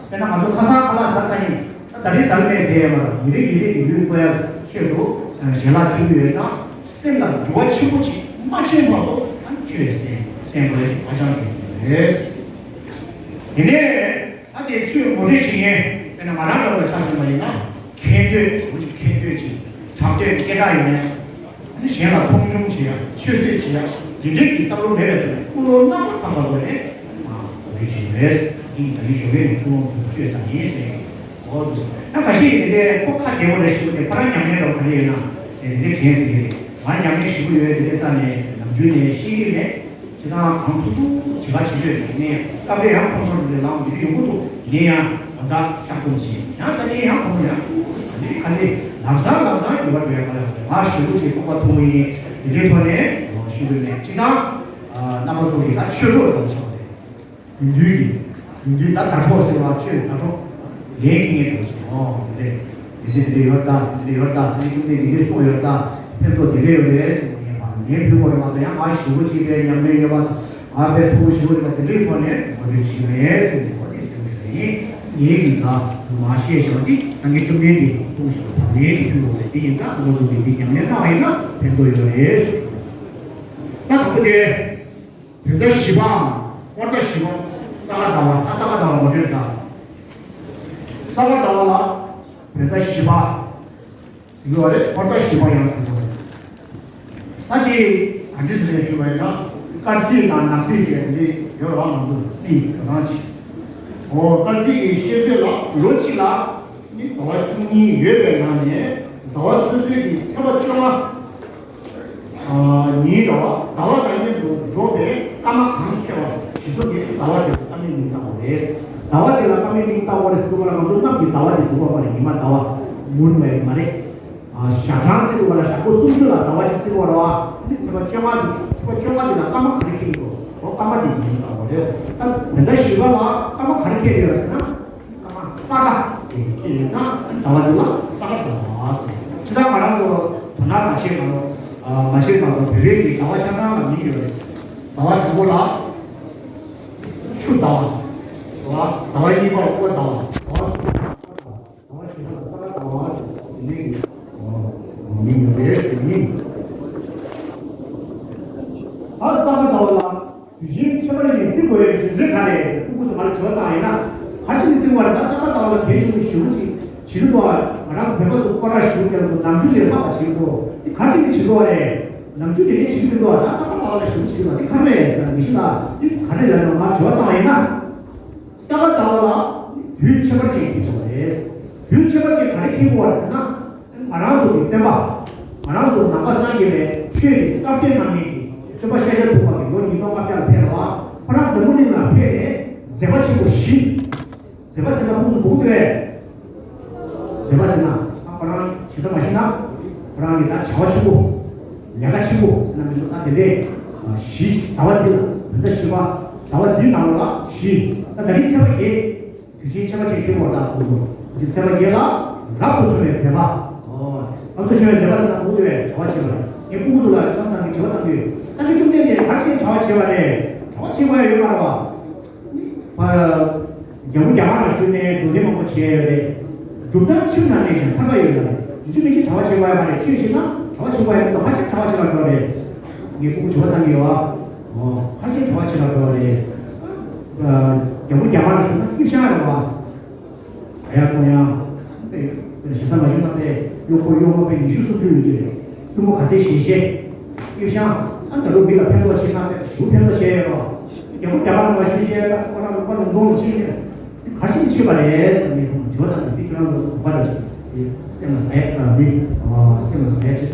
དཔེར་ན་ང་ཚོ་ཁ་སང་ཁ་ལག་ཟ་ཚར་ཡིན། ད་རེས་ཟ་གི་མེད་ཟེར་ཡས་མ་རེད། ཉིན་རེ་ཉིན་རེ་གི་ལུས་འཚོ་ཡ་ཆེད་དུ་ཞལ་ལག་མཆོད་ཀྱི་ཡོད་ཙང་སེམས་ལ་འགྱུར་བ་ཆེན་པོ་ཅིག་མ་ཕྱིན་བར་དུ་ཨ་ནི་ཆོས་གསན་གསན་དགོས་ཧ་ཅང་གལ་ཆེན་རེད། དེ་ནས་ད་དེ་ཆོས་ངོ་སྤྲོད་བྱེད་མཁན་དཔེར་ན་ང་རང་འདྲ་བོ་ཆ་མཚོན་པ་ཡིན་ན་མཁྱེན་འདོད་མཁྱེན་འདོད་ཅིག་དྲང་འདོད་སྐད་གྲགས་ཡོད་མཁན། གཞན་ལ་མཐོང་ཆུང་བྱེད་ཡ། ཆོས་སེམས་བྱེད་ཡ། འདི་འདྲའི་གི་བསམ་བློ་མེད་པའི་ཐོག་ནས་ཀུན་སློང་རྣམ་པར་དག་པ་བཟོས་ནས་མ་འོ་རེ་བྱེད་རེད། ཡིན་ད་ཡིན་ཞོགས་ཀས་ནས་ཀུན་སློང་དུ་བཅོས་ཙམ་ཡིན་ཟེར། འོ་འདུག་ཟེར་ན་ཁ་ཤས་ཡིན་ཏེ་ཁོ་ཁ་བདེ་བོ་རེད་ཞེས་པ་དེ་ཁོ་རང་ཉམས་ལེན་རོགས་ག་རེ་ཡོད་ན་ཟེར་དེ་འདྲའི་དྲན་ཟེར་གི་རེད། ང་ཉམས་ལེན་ཞིག་པོ་ཡོད་དེ་འདྲ་རྩ་ནས་ནམ་རྒྱུན་ནས་ཤེས་ཀྱི་མེད། ཁྱེད་རང་གང་ཐུབ་ཐུབ་བྱེད་པ་བྱེད་ཤོས་ནས་ཡིན་ཡང་སྐབས་རེ་ཡང་ཁོང་ཚོར་འདི་ལའང་འདི་ཡོང་གི་འདུག་ཡིན་ཡང་ད་ལྟ་ཤག་ཏུ་བྱེད་ཡང་ས་ནས་ཡང་ཁོང་ཚོ་ཡང་ཁ་ལས་ཁ་ལས་ལམ་སང་ལམ་སང་འགྱུར་བ་འགྲོ་ཡ་ག་ལ་ང་ཞེ་པོ་ཅིག་རྟོགས་པ་ཐུབ་ཡིན། འདི་འདྲའི་ཐོག་ནས་ཞུ་དགོས་ནས་ཅི་དང་རྣམ་པ་ཚོ་ཡིན་ན་ཆོས་གྲོགས་དང་ཆགས་ཏེ། རྒྱུན་དུས་ཀྱི། རྒྱུན་དུས་ད་དྲ་གྲོགས་ཟེར་བ་ཆོས་དྲ་གྲོགས། ལན་གྱི་ངེས་འགྲོ་ཞིག་ཨོ་དེ་འདྲས། དེ་འདྲས་དེ་འདྲས་ཡོད་ད་དེ་འདྲས་ཡོད་ད་སངས་རྒྱས་བཅོམ་ལྡན་འདས་ཀྱིས་གསུངས་ཡོད་ད། ཕན་ཐོགས་དེ་འདྲས་ཡོད་རེད་ཟེར་བ་ཡིན་པ་ངས་ཕུལ་བ་རེད་མ་གཏོགས་ཡང་ང་ཞེ་པོ་ཅིག་པའི་ཉམས་ལེན་ཡོད་པ། ང་དཔེ་མཐོ་པོ་ཞེ་པོ་རེད་པ་དེ་འདྲས་ཐོག་ནས་ངོ་སྤྲོད་བྱེད་ཀྱི་མེད་ཟེར་ནས་ཁོ་དེ་གསུངས་ཞུ་ཡིན། ངས་ཀྱིས་ད་མ་བཤད་བཞག་པ་འདི་སངས་རྒྱས་བཅོམ་ལྡན་འདས་ཀྱིས་གསུངས་ཞེས་པ་ལན་དུ་ཕུལ་བ་རེད། དེ་ཡིན་ཙང་ང་ཚོ་གིས་འདི་ཉམས་ལེན་གནང་བ་ཡིན་ན་ཕན་ཐོགས་ཡོད་རེད། ད་དང་པོ་དེ། བོད་ཟླ་བཞི་པའམ་ཧོར་ཟླ་བཞི་པ། ས་ག་ཟླ་བ། ད་ས་ག་ཟླ་བ་ངོ་སྤྲོད་དང་། ས་ག་ཟླ་བ་ལ་བོད་ཟླ་བཞི་པ་ཟེར་གྱི་ཡོད་རེད། ཧོར་ཟླ་བཞི་པ་ཡང་ཟེར་གྱི་ཡོད་རེད། ད་དེ་ག་འདྲ་ཟེར་ནས་ཞུས་པ་ཡིན་ན་དཀར་རྩིས་དང་ནག་རྩིས་ཟེར་འདི་ཡོད་རེད་བ། ང་ཚོ་རྩིས་དེ་རང་ཅིག་འོ་དཀར་རྩིས་ཀྱི་བཤད་སྲོལ་ལ་ལོ་གཅིག་ལ་ནི་ཟླ་བ་བཅུ་གཉིས་ཡོད་པའི་ནང་ནས་ཟླ་བ་སོ་སོའི་གི་ཚེས་པ་བཅོ་ལྔ། ཉིན་རེ་བ་ཟླ་བ་དང་མཉམ་དུ་འགྲོ་བའི་སྐར་མ་གང་ཁེལ་བ་ཞིག་སོ་དེ་ཟླ་བ་དེ་ལ་སྐར་མའི་མིང་བཏགས་པ་རེད། ཟླ་བ་དེ་ལ་སྐར་མའི་མིང་བཏགས་པ་རེད་ཟེར་དུས་སྐབས་ལ་ང་ཚོ་གནམ་གྱི་ཟླ་བ་དེ་ཟེར་དགོས་པ་རེད། ཉི་མ་ཟླ་བ་མུན་པ་ཡིན་མ་རེད། ཞག་གྲངས་བརྩི་དགོས་པ་ལ་ཞག་པོ་སུམ་ཅུ་ལ་ཟླ་བ་གཅིག་བརྩི་དགོས་རེད་བ། ཨ་ནི་ཚེས་པ་བཅོ་ལྔ་དེ་ཚེས་པ་བཅོ་ལྔ་དེ་ལ་སྐར་མ་ག་རེ་ཁེལ་གྱི་འདུག་འོ་སྐར་མ་དེ་མིང་བཏགས་པ་རེད། ད་བོད་ཟླ་བཞི་པ་ལ་སྐར་མ་ག་རེ་ཁེལ་གྱི་ཡོད་ཟེར་ན། ཀ་མ་ས་ག་ཟེར་གྱི་ཡོད་ཙང་ཟླ་བ་འདི་ལ་ས་ག་ཟླ་བ་ཟེར། ཇི་ལྟར་ང་རང་ཚོ་དོ་སྣང་མ་བྱེད་པ་ལ། མ་བྱེད་པ་ལ་བོད་པའི་གི་ཟླ་བ་ཆ་ཚང་ལ་མིང་ཡོད་རེད། ཟླ་བ་དང་པོ་ལ་ཆུ་ཟླ་བ། ཟླ་བ་གཉིས་པ་ལ་ཀོ་ཟླ་བ། ཟླ་བ་གསུམ་པ་ལ་ཀ་ཟླ་བ། ཟླ་བ་བཞི་པ་ལ་ས་ག་ཟླ་བ་ཟེར་གྱི་མིང་ཡོད་རེད་ཟེར་གྱི་ཡིན། ད་ས་ག་ཟླ་བ་ལ། དུས་ཆེན་ཁྱད་པར་ཡིན་བརྩི་དགོས་པའི་རྒྱུ་མཚན་ག་རེ། སྤུ་གུ་ཚོ་ང་ལ་དྲི་བ་བཏང་ཡིན་ན། ག་རེ་བྱས་ནས་བརྩི་དགོས་པ་རེད། ད་ས་ག་ཟླ་བ་ལ་གལ་ཆེན་པོ་ཞེ་པོ་ཅིག་བྱེད་ཀྱི་འདུག་ཨ། ང་རང་ཚོ་བོད་པ་ཚོ་སྐོར་ར་ཞེ་པོ་རྒྱག་གི་འདུག་ནམ་རྒྱུན་ལས་ལྷག་པ་བྱེད་ཀྱི་འདུག་དེ་ག་རེ་བྱས་ནས་བྱེད་དགོས་པ་རེད། ནམ་རྒྱུན་དེ་འདྲའི་བྱེད་ཀྱི་མི་འདུག་ཨ། ད་ས་ག་ཟླ་བ་ལ་ཞེ་པོ་བྱེད་ཀྱི་འདུག་དེ་ག་རེ་རེད་ཟེར་ན་མི་ཤེས་ལ་དེ་ག་རེ་ལབ་ན་ང་དྲི་བ་བཏང་ཡིན་ན། ས་ག་ཟླ་བ་ལ་དུས་ཁྱད་པར་ཅན་ཁེལ་ཐུབ་པ་རེད། དུས་ཁྱད་པར་ཅན་ག་རེ་ཁེལ་དགོས་པ་རེད་ཟེར་ན། ང་རང་ཚོ་གི་སྟོན་པ། ང་རང་ཚོ་ནང་པ་སངས་རྒྱས་པའི་ཆོས་ཀྱི་གསར་བསྟན་གནང་མཁན་གྱི་སྟོན་པ་ཤཱཀྱ་ཐུབ་པ་གི་ལོ་ཉིས་སྟོང་ལྔ་བརྒྱ་ལ་ཕེབས་པ། ཁོ་རང་འཛམ་བུ་གླིང་ལ་ཕེབས་ནས་མཛད་པ་ཆེན་པོ་བཞི། མཛད་པ་ཟེར་ན་ཕུགས་སུ་འབུག་སྟེ། མཛད་པ་ཟེར་ན་ཨ་ཁོ་རང་ཞེ་ས་མ་ཞུ་ན། ཁོ་རང་གི་ད་བྱ་བ་ཆེན་པོ། ལས་ཀ་ཆེན་པོ་ཟེར་ན་མི་འདུག་ད་དེ་འདྲས་བཞི་ཅིག་ཟླ་བ་འདི་ལ་བོད་ཟླ་བཞི་པ། ཟླ་བ་འདིའི་ནང་ལོགས་ལ་བཞི། ད་ད་རིང་ཚེས་པ་བརྒྱད། དུས་ཆེན་ཁྱད་པར་ཅན་ཁེལ་དགོས་པ་དང་། དུས་ཚེས་པ་བརྒྱད་ལ་རབ་ཏུ་བྱུང་བའི་མཛད་པ། རབ་ཏུ་བྱུང་བའི་མཛད་པ་ཟེར་ན་འུ་དེ་བས་གྲྭ་པ་བྱེད་པ་རེད། ངས་སྤུ་གུ་ཚོ་ལ་མཚམས་མཚམས་ཀྱི་དྲི་བ་བཏང་གི་ཡོད། སངས་རྒྱས་བཅོམ་ལྡན་འདས་ག་རེ་བྱས་ནས་གྲྭ་པ་བྱེད་པ་རེད། གྲྭ་པ་བྱེད་དགོས་ཡ་ཡོད་མ་རེད་བ། རྒྱལ་པོ་རྒྱ་གར་ལ་བཞུགས་ནས་འགྲོ་དོན་མང་པོ་བྱས་ཡོད་རེད། གྲུབ་མཐའ་ཁྱིམ་ན་གནས་ཤིང་ཐར་པ་ཡོད་ལ་རེད། ཡིན་གཅིག་མིན་གཅིག་གྲྭ་པ་བྱེད་དགོས་ཡ་མ་རེད། ཆོས་བྱེད་ན་གྲྭ་པ་བྱེད་དགོས་ཡ་མི་འདུག་ཧ་ཅང་གྲྭ་པ་བྱེད་པ་འགྲོ་རེད། ངས་སྤུ་གུ་དྲི་བ་བཏང་གི་ཡོད་བ། ཧ་ཅང་གྲྭ་པ་བྱེད་པ་འགྲོ་རེད། རྒྱལ་པོ་རྒྱ་གར་ལ་བཞུགས་ན་སྐྱིད་ཤང་རེད་བ། ཨ་ཡ་ཁོང་ཡང་། ཞེ་ས་མ་ཞུ་ན་པས་གཡོག་པོ་གཡོག་མོ་པས་ཉི་ཤུ་སུམ་ཅུ་ཡོད་ཀྱི་རེད། བཙུན་མོ་ག་ཚད་གཞན་ཤེས། སྐྱིད་ཤང་། ཨ་ད་རུང་མི་ལ་ཕན་ཐོགས་བྱེད་ན་པས་ཞུ་ཕན་ཐོགས་བྱས་ཡོད་རོ། རྒྱལ་པོ་རྒྱ་གར་ལ་མ་ཞུ་བྱས་པས་ཁོ་རང་ལུང་པ་ལུང་སྟོང་ལ་ཕྱིན་ནས། ག་རེ་བྱས་པ་རེད་ཟེར་ནས་དྲི་བ་དང་དེ་ཁྱོད་རང་ཚོ་གོ་བ་རེད། དེ་སེམས་ལ་ཟ་ཡ་ཨ་མི་ཨ་སེམས་ལ་ཟ་ཡ་ཆེ།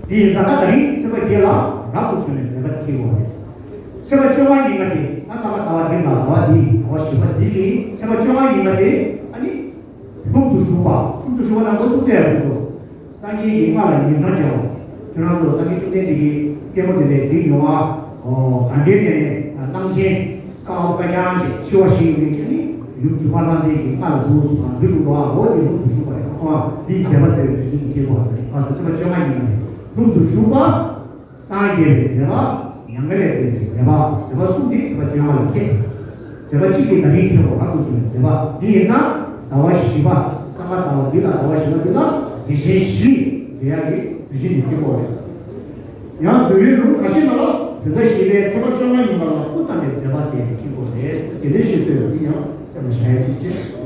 དེ་ཡིན་ཙང་ད་ད་རིང་ཚེས་པ་བརྒྱད་ལ་རབ་ཏུ་བྱུང་བའི་མཛད་པ་ཐེག་པ་རེད། ཚེས་པ་བཅོ་ལྔ་ཉིན་མ་དེ་ད་ས་ག་ཟླ་བ་འདི་དང་ཟླ་བ་འདི་ཟླ་བ་བཞི་པ་འདི་གི་ཚེས་པ་བཅོ་ལྔ་ཉིན་མ་དེ་ཨ་ནི། ལྷུམས་སུ་ཞུགས་པ། ལྷུམས་སུ་ཞུགས་པ་ན་འགོ་བཙུགས་ཏེ་ཡང་འགོ་བཙུགས། སངས་རྒྱས་ཀྱི་བསྔགས་ལ་ཉིང་མཚམས་སྦྱར་བ། ཁྱོད་རང་ཚོ་སངས་རྒྱས་བཅོམ་ལྡན་འདས་ཀྱི་སྐྱེས་བུ་དེ་ལས་གཟིགས་མྱོང་བ། ཨོ་གང་དེ་ནས་གླང་ཆེན་དཀར་པོ་དཀར་རྐྱང་ཅིག་འཆི་བ་ཞིག་ཡོད་མཁན་ཅིག་ནི་ཡུམ་གྲུབ་པ་ལྷ་མཛེས་ཀྱི་བསྔགས་ལ་ཐུགས་སུ་འཛུལ་འགྲོ་བ། འོ་དེ་ལྷུམས་སུ་ཞུགས་པ་རེད། སོང་བ་འདི་མཛད་པ་མཛད་པའི་དུས་ཀྱི་སྐྱེས་བུ་བ་རེད། ཨ་ས་ཚེས་པ་བཅོ་ལྔ་ཉིན་ལྷུམས་སུ་ཞུགས་པ། སངས་རྒྱས་པའི་མཛད་པ། མྱ་ངན་ལས་འདས་པའི་མཛད་པ། མཛད་པ་གསུམ་དེ་ཚེས་པ་བཅོ་ལྔ་ལ་ཁེལ། མཛད་པ་གཅིག་དེ་ད་རིང་ཁེལ་བ་རབ་ཏུ་བྱུང་བའི་མཛད་པ་འདི་ཡིན་ཙང་ཟླ་བ་བཞི་པ་ས་ག་ཟླ་བ་འདི་ལ་ཟླ་བ་བཞི་པ་འདི་ལ་མཛད་ཆེན་བཞི་མཛད་ཡག་གི་དུས་ཆེན་དེ་ཁེལ་བ་རེད། ཡང་འདུལ་བའི་ལུང་ཁ་ཤས་ནང་ལ་བོད་ཟླ་བཞི་པའི་ཚེས་པ་བཅོ་ལྔ་ཉིན་པ་ལ་སྐུ་བལྟམས་པའི་མཛད་པ་ཟེར་ཡག་ཁེལ་བ་རེད། དེ་འདྲའི་བཤད་སྲོལ་ཡོད། འདི་ཡང་སེམས་ལ་བཞག་ཡག་ཅིག་བྱེད།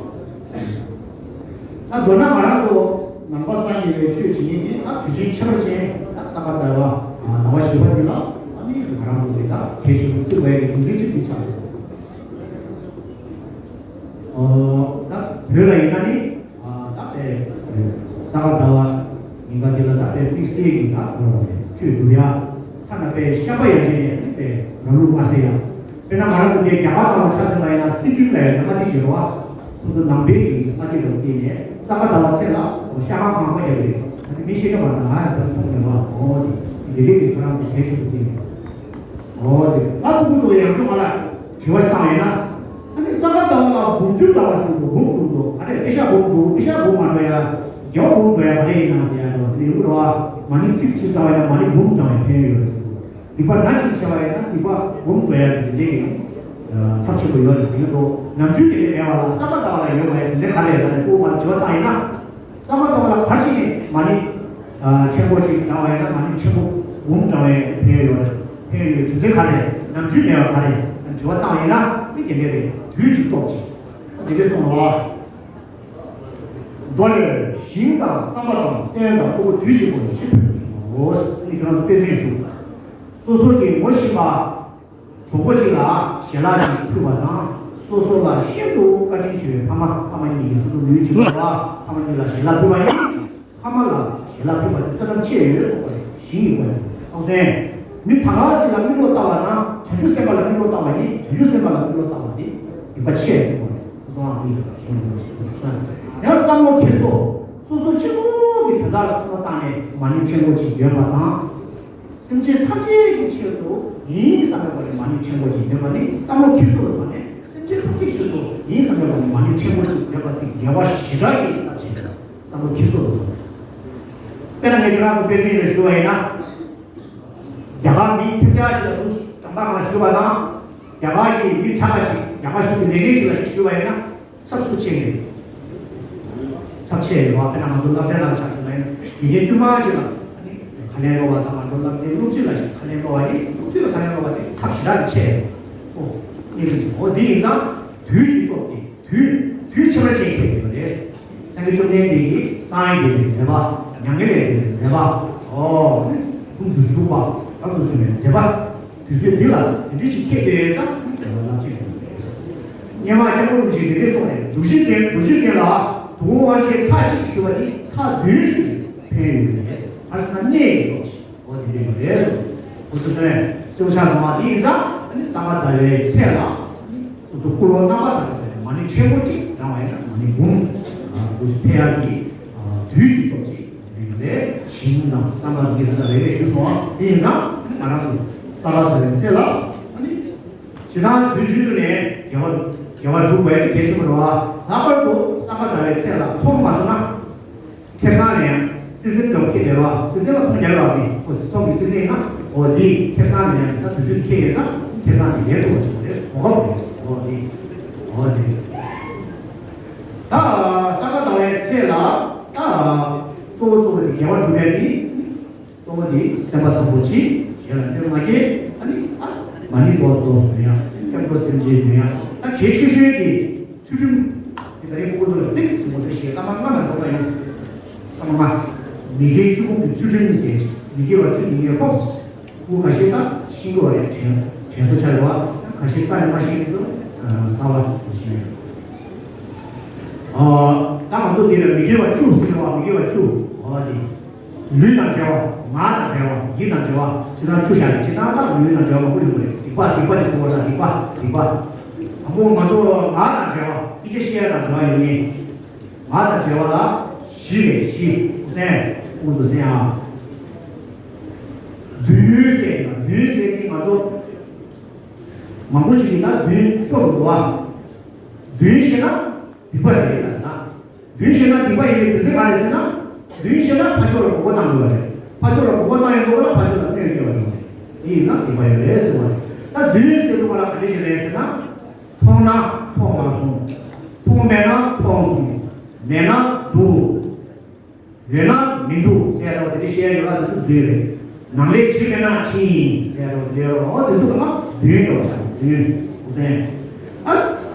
ད་མདོར་ན་ང་རང་ཚོ་ནང་པ་སངས་རྒྱས་པའི་ཆོས་བྱེད་མཁན་གྱི་ད་དུས་ཆེན་ཁྱད་པར་ཅན་ད་ས་ག་ཟླ་བ་ཟླ་བ་བཞི་པ་འདི་ལ་ཨ་ནི་ང་རང་ཚོ་གི་ད་གལ་ཆེན་པོ་བརྩི་དགོས་ཡག་གི་རྒྱུ་མཚན་གཅིག་འདི་ཆགས་ཡོད། ཨོ་ད་བོད་ལ་ཡིན་ན་ནི་ད་དཔེ་ས་ག་ཟླ་བ་ཉིན་པ་འདི་ལ་ད་དཔེ་དམིགས་བསལ་གྱི་ད་ཆོས་སྒྲུབ་ཡ་ཐ་ན་དཔེ་བཤགས་པ་ཡང་བྱས་ནས་ནི་དཔེ་ལམ་ལུགས་མ་ཟེར་ཡ། དཔེར་ན་ང་རང་ཚོ་འདིར་རྒྱ་གར་ནང་ལ་ཆ་མཚོན་པ་ཡིན་ན་སི་ཀིམ་ལ་ཡང་ཡོད་མ་འདི་བྱེད་རོགས། ཁོ་ཚོ་ནང་པའི་གི་ཨ་ཏི་རུ་བརྩིས་ནས་ས་ག་ཟླ་བ་ཚེས་ལ་ཤ་ཁང་ཁང་པ་རྒྱབ་རེད། ད་ནི་མི་ཤེས་ཀྱི་མ་རེད། ང་ཡང་ད་མཐོང་མེད་པ། འོ་དེ་འདི་རིགས་ཀྱི་ཁོ་རང་ཚོ་གལ་ཆེན་པོ་བརྩིས་ནས། འོ་དེ་ད་ཕྲུ་གུ་ཚོ་ཡང་ཆུང་མ་ལ་དྲི་བ་ཞིག་བཏང་ཡོད་ན། ཨ་ནི་ས་ག་ཟླ་བ་ལ་འབུམ་བཅུ་ཟླ་བ་ཟེར་དུས་འབུམ་དྲུག་འདུག་ག་རེ། པེ་ཤག་འབུམ་དྲུག་པེ་ཤག་འབུམ་མ་འགྲོ་ཡ། རྒྱལ་བ་འབུམ་འགྲོ་ཡ་ག་རེ་ཡིན་ན་ཟེར་ཡ་འགྲོ་དེ་ཡོང་གི་རེད་བ། མ་ཎི་ཚིག་གཅིག་བགྲང་བ་ཡིན་ན་མ་ཎི་འབུམ་བགྲང་བའི་ཕན་ཡོན་ཡོད་ཟེར་གི་འདུག་སྡིག་པ་སྣ་གཅིག་བྱས་པ་ཡིན་ན་སྡིག་པ་འབུམ་འགྲོ་ཡ་གི་ལས་ཡང་ཚབས་ཆེན་པོ་ཡོད་རེད་ཟེར་གྱི་འདུག་ནམ་རྒྱུན་དེ་འདྲ་མེད་པ་ལ་ས་ག་ཟླ་བ་ལ་ཡོད་པའི་རྒྱུ་མཚན་ག་རེ་རེད་ལབ་ནས་ཕྲུ་གུ་མར་དྲི་བ་བཏང་ཡིན་ན། ས་ག་ཟླ་བ་ལ་ག་རེ་བྱས་ནས་མ་ཎི་ཕྲན་བུ་གཅིག་བགྲང་བ་ཡིན་ན་མ་ཎི་ཕྲན་བུ་འབུམ་བགྲང་བའི་ཕན་ཡོན་ཡོད་རེད། ཕན་ཡོན་ཡོད་རྒྱུ་མཚན་ག་རེ་རེད། ནམ་རྒྱུན་མེད་པ་ག་རེ་རེད། དྲི་བ་བཏང་ཡིན་ན་མི་དེ་འདྲ་རེད། དུས་ཀྱི་སྟོབས་ཀྱིས་དེ་འདྲ་གསུངས་པ། མདོ་ལས། ཞིང་དང་བསམ་པ་དང་རྟེན་དང་ལྟ་བུ་དུས་གཅིག་པོ་ནས་ཤེས་ཐུབ་པར་བྱུང་ངོ་། ཨ་ནི་ཁྱེད་རང་ཚོ་དཔེ་མཚོན་ཞུ། སོ་སོ་གི་ངོ་ཤེས་པ་གྲོགས་པོ་གཅིག་ལ་ཞལ་ལག་ཅིག་ཕུལ་བ་དང་། སོ་སོ་ལ་ཤིན་ཏུ་བཀའ་དྲིན་ཆེ་བའི་ཕ་མ། ཕ་མ་གཉིས་ཀྱིས་སོ་སོ་ལུས་གཅིག་པ་ཕ་མ་གཉིས་ལ་ཞལ་ལག་ཕུལ་བ་ཡིན། ཕ་མ་ལ་ཞལ་ལག་ཕུལ་བ་དེ་ཚོད་ཙམ་ཆེ་ཡོད་སོགས་པ་རེད། ཞིང་ཡིན་པ་རེད། ཨོ་སེ། མི་ད་ག་ཟིག་ལ་མིག་བློ་བཏང་བ་དང་བྱང་ཆུབ་སེམས་དཔའ་ལ་མིག་བློ་བཏང་བ་ཡིན། བྱང་ཆུབ་སེམས་དཔའ་ལ་མིག་བློ་བཏང་བ་དེ་སྡིག་པ་ཆེ་ཡང་ཆེ་བ་རེད། སོང་ཨ་ནི་ཞིང་ཡིན་པ་རེད། ཡང་བསམ་བློ་འཁྱེར་སོ། སོ་སོ་གཅིག་པུ་གི་དོན་དག་ལ་བསམ་བློ་བཏང་ནས་མ་ཎི་ཕྲན་བུ་གཅིག་འདོན་པ་དང་། སེམས་ཅན་ཐམས་ཅད་ཀྱི་ཆེད་དུ་ཡིན་བསམ་པའི་སྒོ་ནས་མ་ཎི་ཕྲན་བུ་གཅིག་འདོན་པ་ནི་བསམ་བློ་འཁྱེར་སོ་ལ་བརྟེན་ནས་སེམས་ཅན་ཐམས་ཅད་ཀྱི་ཆེད་དུ་ཡིན་བསམ་པའི་སྒོ་ནས་མ་ཎི་ཕྲན་བུ་གཅིག་འདོན་པ་དེ་དགེ་བ་ཞེ་དྲག་གི་རླབས་ཆེན་རེད། བསམ་བློ་འཁྱེར་སོ་ལ་བརྟེན་ནས། དཔེར་ན་ངས་ཁྱེད་རང་ཚོ་དཔེ་མཚོན་ཞིག་ཞུ་བ་ཡིན་ན། རྒྱ་གར་མི་ཐེབས་ཆག་ཅིག་ལ་འདུག་སེ་གྲོང་པ་ཁང་ཞུ་བ་དང་། རྒྱ་གར་གྱི་མི་ཁྲ་ཁ་ཞིག་རྒྱ་གར་གཞུང་གི་ལས་འགན་ཅིག་ལ་ཞུ་བ་ཡིན་ན་ཚབས་སུ་ཆེ་གི་རེད། ཚབས་ཆེ་ཡོད་པ། དཔེར་ན་ང་ཚོ་སློབ་གྲྭའི་ནང་ཆ་མཚོན་ན་ཡིན། དགེ་རྒན་དཀྱུས་མ་ཅིག་ལ་ཁ་ལན་སློག་པ་དང་། ང་ཚོ་སློབ་གྲྭའི་སློབ་སྤྱི་ལ་ཞིག་ཁ་ལན་སློག་པ་ཡིན། སློབ་སྤྱི་ལ་ཁ་ལན་སློག་པ་དེ་ཚབས་ཞེ་དྲག་ཆེ་ཡོད། ཨོ། གཉིས་ལས་ཀྱི། ཨོ་དེ་ཡིན་ཙང་དུས་ཀྱི་སྟོབས་ཀྱིས། དུས་དུས་ཕྱི་མ་ཅན་ཁྱེད་ཡོད་རེད། སངས་རྒྱས་བཅོམ་ལྡན་འདས་ཀྱིས་སངས་རྒྱས་པའི་མཛད་པ། མྱ་ངན་ལས་འདས་པའི་མཛད་པ། ཨོ། ལྷུམས་སུ་ཞུགས་པ། རབ་ཏུ་བྱུང་བའི་མཛད་པ། དུས་ཚོད་འདི་ལ་དེ་འདྲ་ཞིག་ཁྱེད་ཡོད་ཙང་རླབས་ཆེན་ཡོད་རེད། སྔོན་མ་སྐྱབས་མགོན་རིན་པོ་ཆེས་འདི་འདྲ་གསུངས་རེད། གདུགས་གཞི་རྟེན། གདུགས་གཞི་རྟེན་ལ་དུ་བ་དབང་ཆེན་ཚར་གཅིག་ཞུ་བ་ནི་ཚར་བདུན་ཞུ་བའི་ཕན་ཡོན་ཡོད་རེད། ག་རེ་ཟེར་ན་གནད་ཀྱི་སྟོབས་ཀྱིས། འོ་དེ་འདྲ་ཡོད་རེད་གསུངས། འུ་ཚོ་སོན་སེའུ་ཆ་ཚང་མ་དེ་ཡིན་ཙང་། ཨ་ནི་ས་ག་ཟླ་བའི་ཚེས་ལ་སོ་སོ་སྐུ་ལོ་རྣམ་པར་དག་པའི་མ་ཎི་ཕྲན་བུ་གཅིག་བགྲང་བ་ཡིན་ན་མ་ཎི་འབུམ་འདུག་སེ་ཕན་ཡག་གི་དུས་ཀྱི་སྟོབས་ཀྱིས་དེ་འདྲ་ཡོད་རེད། ཞིང་དང་བསམ་པ་འདི་ད་ལྟ་རེ་རེ་ཞུས་སོང་བ། དེ་ཡིན་ཙང་ང་རང་ཚོ་ས་ག་ཟླ་བའི་ཚེས་ལ་ཨ་ནི་ཇི་ལྟར་དུས་རྒྱུན་དུ་ནས་དགེ་བ་དགེ་བ་སྒྲུབ་དགོས་ཡ་དེ་གལ་ཆེན་པོ་རེད་བ། ལྷག་པར་དུ་ས་ག་ཟླ་བའི་ཚེས་ལ་ཚོགས་མ་སོང་ན། ཁེ་བཟང་ལ་ཡང་སྲིད་འཛིན་འདྲ་བོ་ཁེ་བསྡད་པ། སྲིད་འཛིན་ལ་ཚོང་རྒྱག་ཡོད་པ་མེད། ཨོ་ཚོང་གི་སྲིད་འཛིན་ཡིན་ན་ཨོ་དེ་ཁེ་བཟང་ལ་ཡང་ད་དུས་ཚོད་ཁེ་ཡོད་ཙང་ཁེ་བཟང་དེ་ལེན་ཐུབ་པ་བྱུང་བ་རེད། གོ་སྐབས་རེད། ཨོ་དེ་ཨོ་དེ། ད་ས་ག་ཟླ་བའི་ཚེས་ལ་ད་གཙོ་བོ་གཙོ་བོ་དེ་དགེ་བ་སྒྲུབ་ཡ་དེ། གཙོ་བོ་དེ་སེམས་པ་བཟང་པོ་གཅིག་གཞན་ལ་གནོད་མ་སྐྱེལ། ཨ་ནི་ཨ་མ་ཎི་ཏོག་ཙམ་ཏོག་ཙམ་འདོན་ཡ། སྐྱབས་འགྲོ་སེམས་བསྐྱེད་འདོན་ཡ། ད་གལ་ཆེ་ཤོས་དེ་ཚུལ་ཁྲིམས། དེ་ད་རེས་ཕྲུ་གུ་ཚོ་ལ་ཏིག་ཙམ་ངོ་སྤྲོད་བྱེད། སྐར་མ་ལྔ་ལ་འགྲོ་ག་ཡོང་། སྐར་མ་ལྔ། མི་དགེ་བཅུ་སྤོང་གི་ཚུལ་ཁྲིམས་ཟེར། མི་དགེ་བ་བཅུ་མི་དགེ་སྤོངས། ཕྲུ་གུ་ཁ་ཤས་ད་ཤེས་ཀྱི་ཡོད་རེད། དྲན་དྲན་གསོ་ཆགས་ཡོད་པ། ཁ་ཤས་རྩ་ནས་མ་ཤེས་མཁན་ཚོ་གསར་པ་ཞིག་ཡོད། ཨ། ད་ང་ཚོ་འདི་ལ་མི་དགེ་བ་བཅུ་ཟེར་བ། མི་དགེ་བ་བཅུ། འོ་དེ། ལུས་དང་བྲལ་བ། ངག་དང་བྲལ་བ། ཡིད་དང་བྲལ་བ། ཇི་ལྟར་བཅུ་བཞག་ནས་ཇི་ལྟར་ལྟར་ལུས་དང་བྲལ་བ་མང་པོ་ཡོང་གི་རེད། སྡིག་པ། སྡིག་པ་དེ་ཟེར་བ་ན་སྡིག་པ། སྡིག་པ། དང་པོ་ང་ཚོ་ངག་དང་བྲལ་བ། སྐད་ཆ་བཤད་ཡ་དང་བྲལ་བ་ཡོད་ངེས། ངག་དང་བྲལ་བ་ལ་བཞི་རེད། བཞི། དབུ་སེམས། དབུ་དུ་སེམས་ཨ། རྫུན་ཟེར་ན། རྫུན་ཟེར་དེ་ང་ཚོ་མང་པོ་ཅིག་གིས་ད་རྫུན་ཤོར་འགྲོ་བ། རྫུན་བཤད་ན་སྡིག་པ་རེད་ལབ་ན། རྫུན་བཤད་ན་སྡིག་པ་ཡིན་པའི་རྒྱུ་མཚན་ག་རེ་ཟེར་ན། རྫུན་བཤད་ན་ཕར་ཕྱོགས་ལ་མགོ་སྐོར་བཏང་དགོས་པ་རེད། ཕར་ཕྱོགས་ལ་མགོ་སྐོར་བཏང་ཡོང་དུས་ལ་ཕར་ཕྱོགས་ལ་གནོད་སྐྱེལ་བ་ཡོང་བ་རེད། དེ་ཡིན་ཙང་སྡིག་པ་ཡོད་རེད་ཟེར་བ་རེད། ད་རྫུན་ཟེར་དུས་ལ་ག་འདྲ་ཞིག་རེད་ཟེར་ན། མཐོང་ན་མཐོང་མ་སོང་། མཐོང་མེད་ན་མཐོང་སོང་། མེད་ན་འདུག་ཡོད་ན་མི་འདུག་ཟེར་ཡ་འདྲ་བ་དེ་འདྲ་བཤད་ཡ་ཡོད་ལ་དེ་ཚོ་རྫུན་རེད། ནང་ལས་ཕྱི་མེད་ན་ཕྱི་ཡིན་ཟེར་ཡ་འདྲ་བ་དེ་འདྲ་ཡོད་ལ། འོ་དེ་ཚོ་ལ་རྫུན་འདྲ་བ་ཆགས། རྫུན། དབུ་སེམས།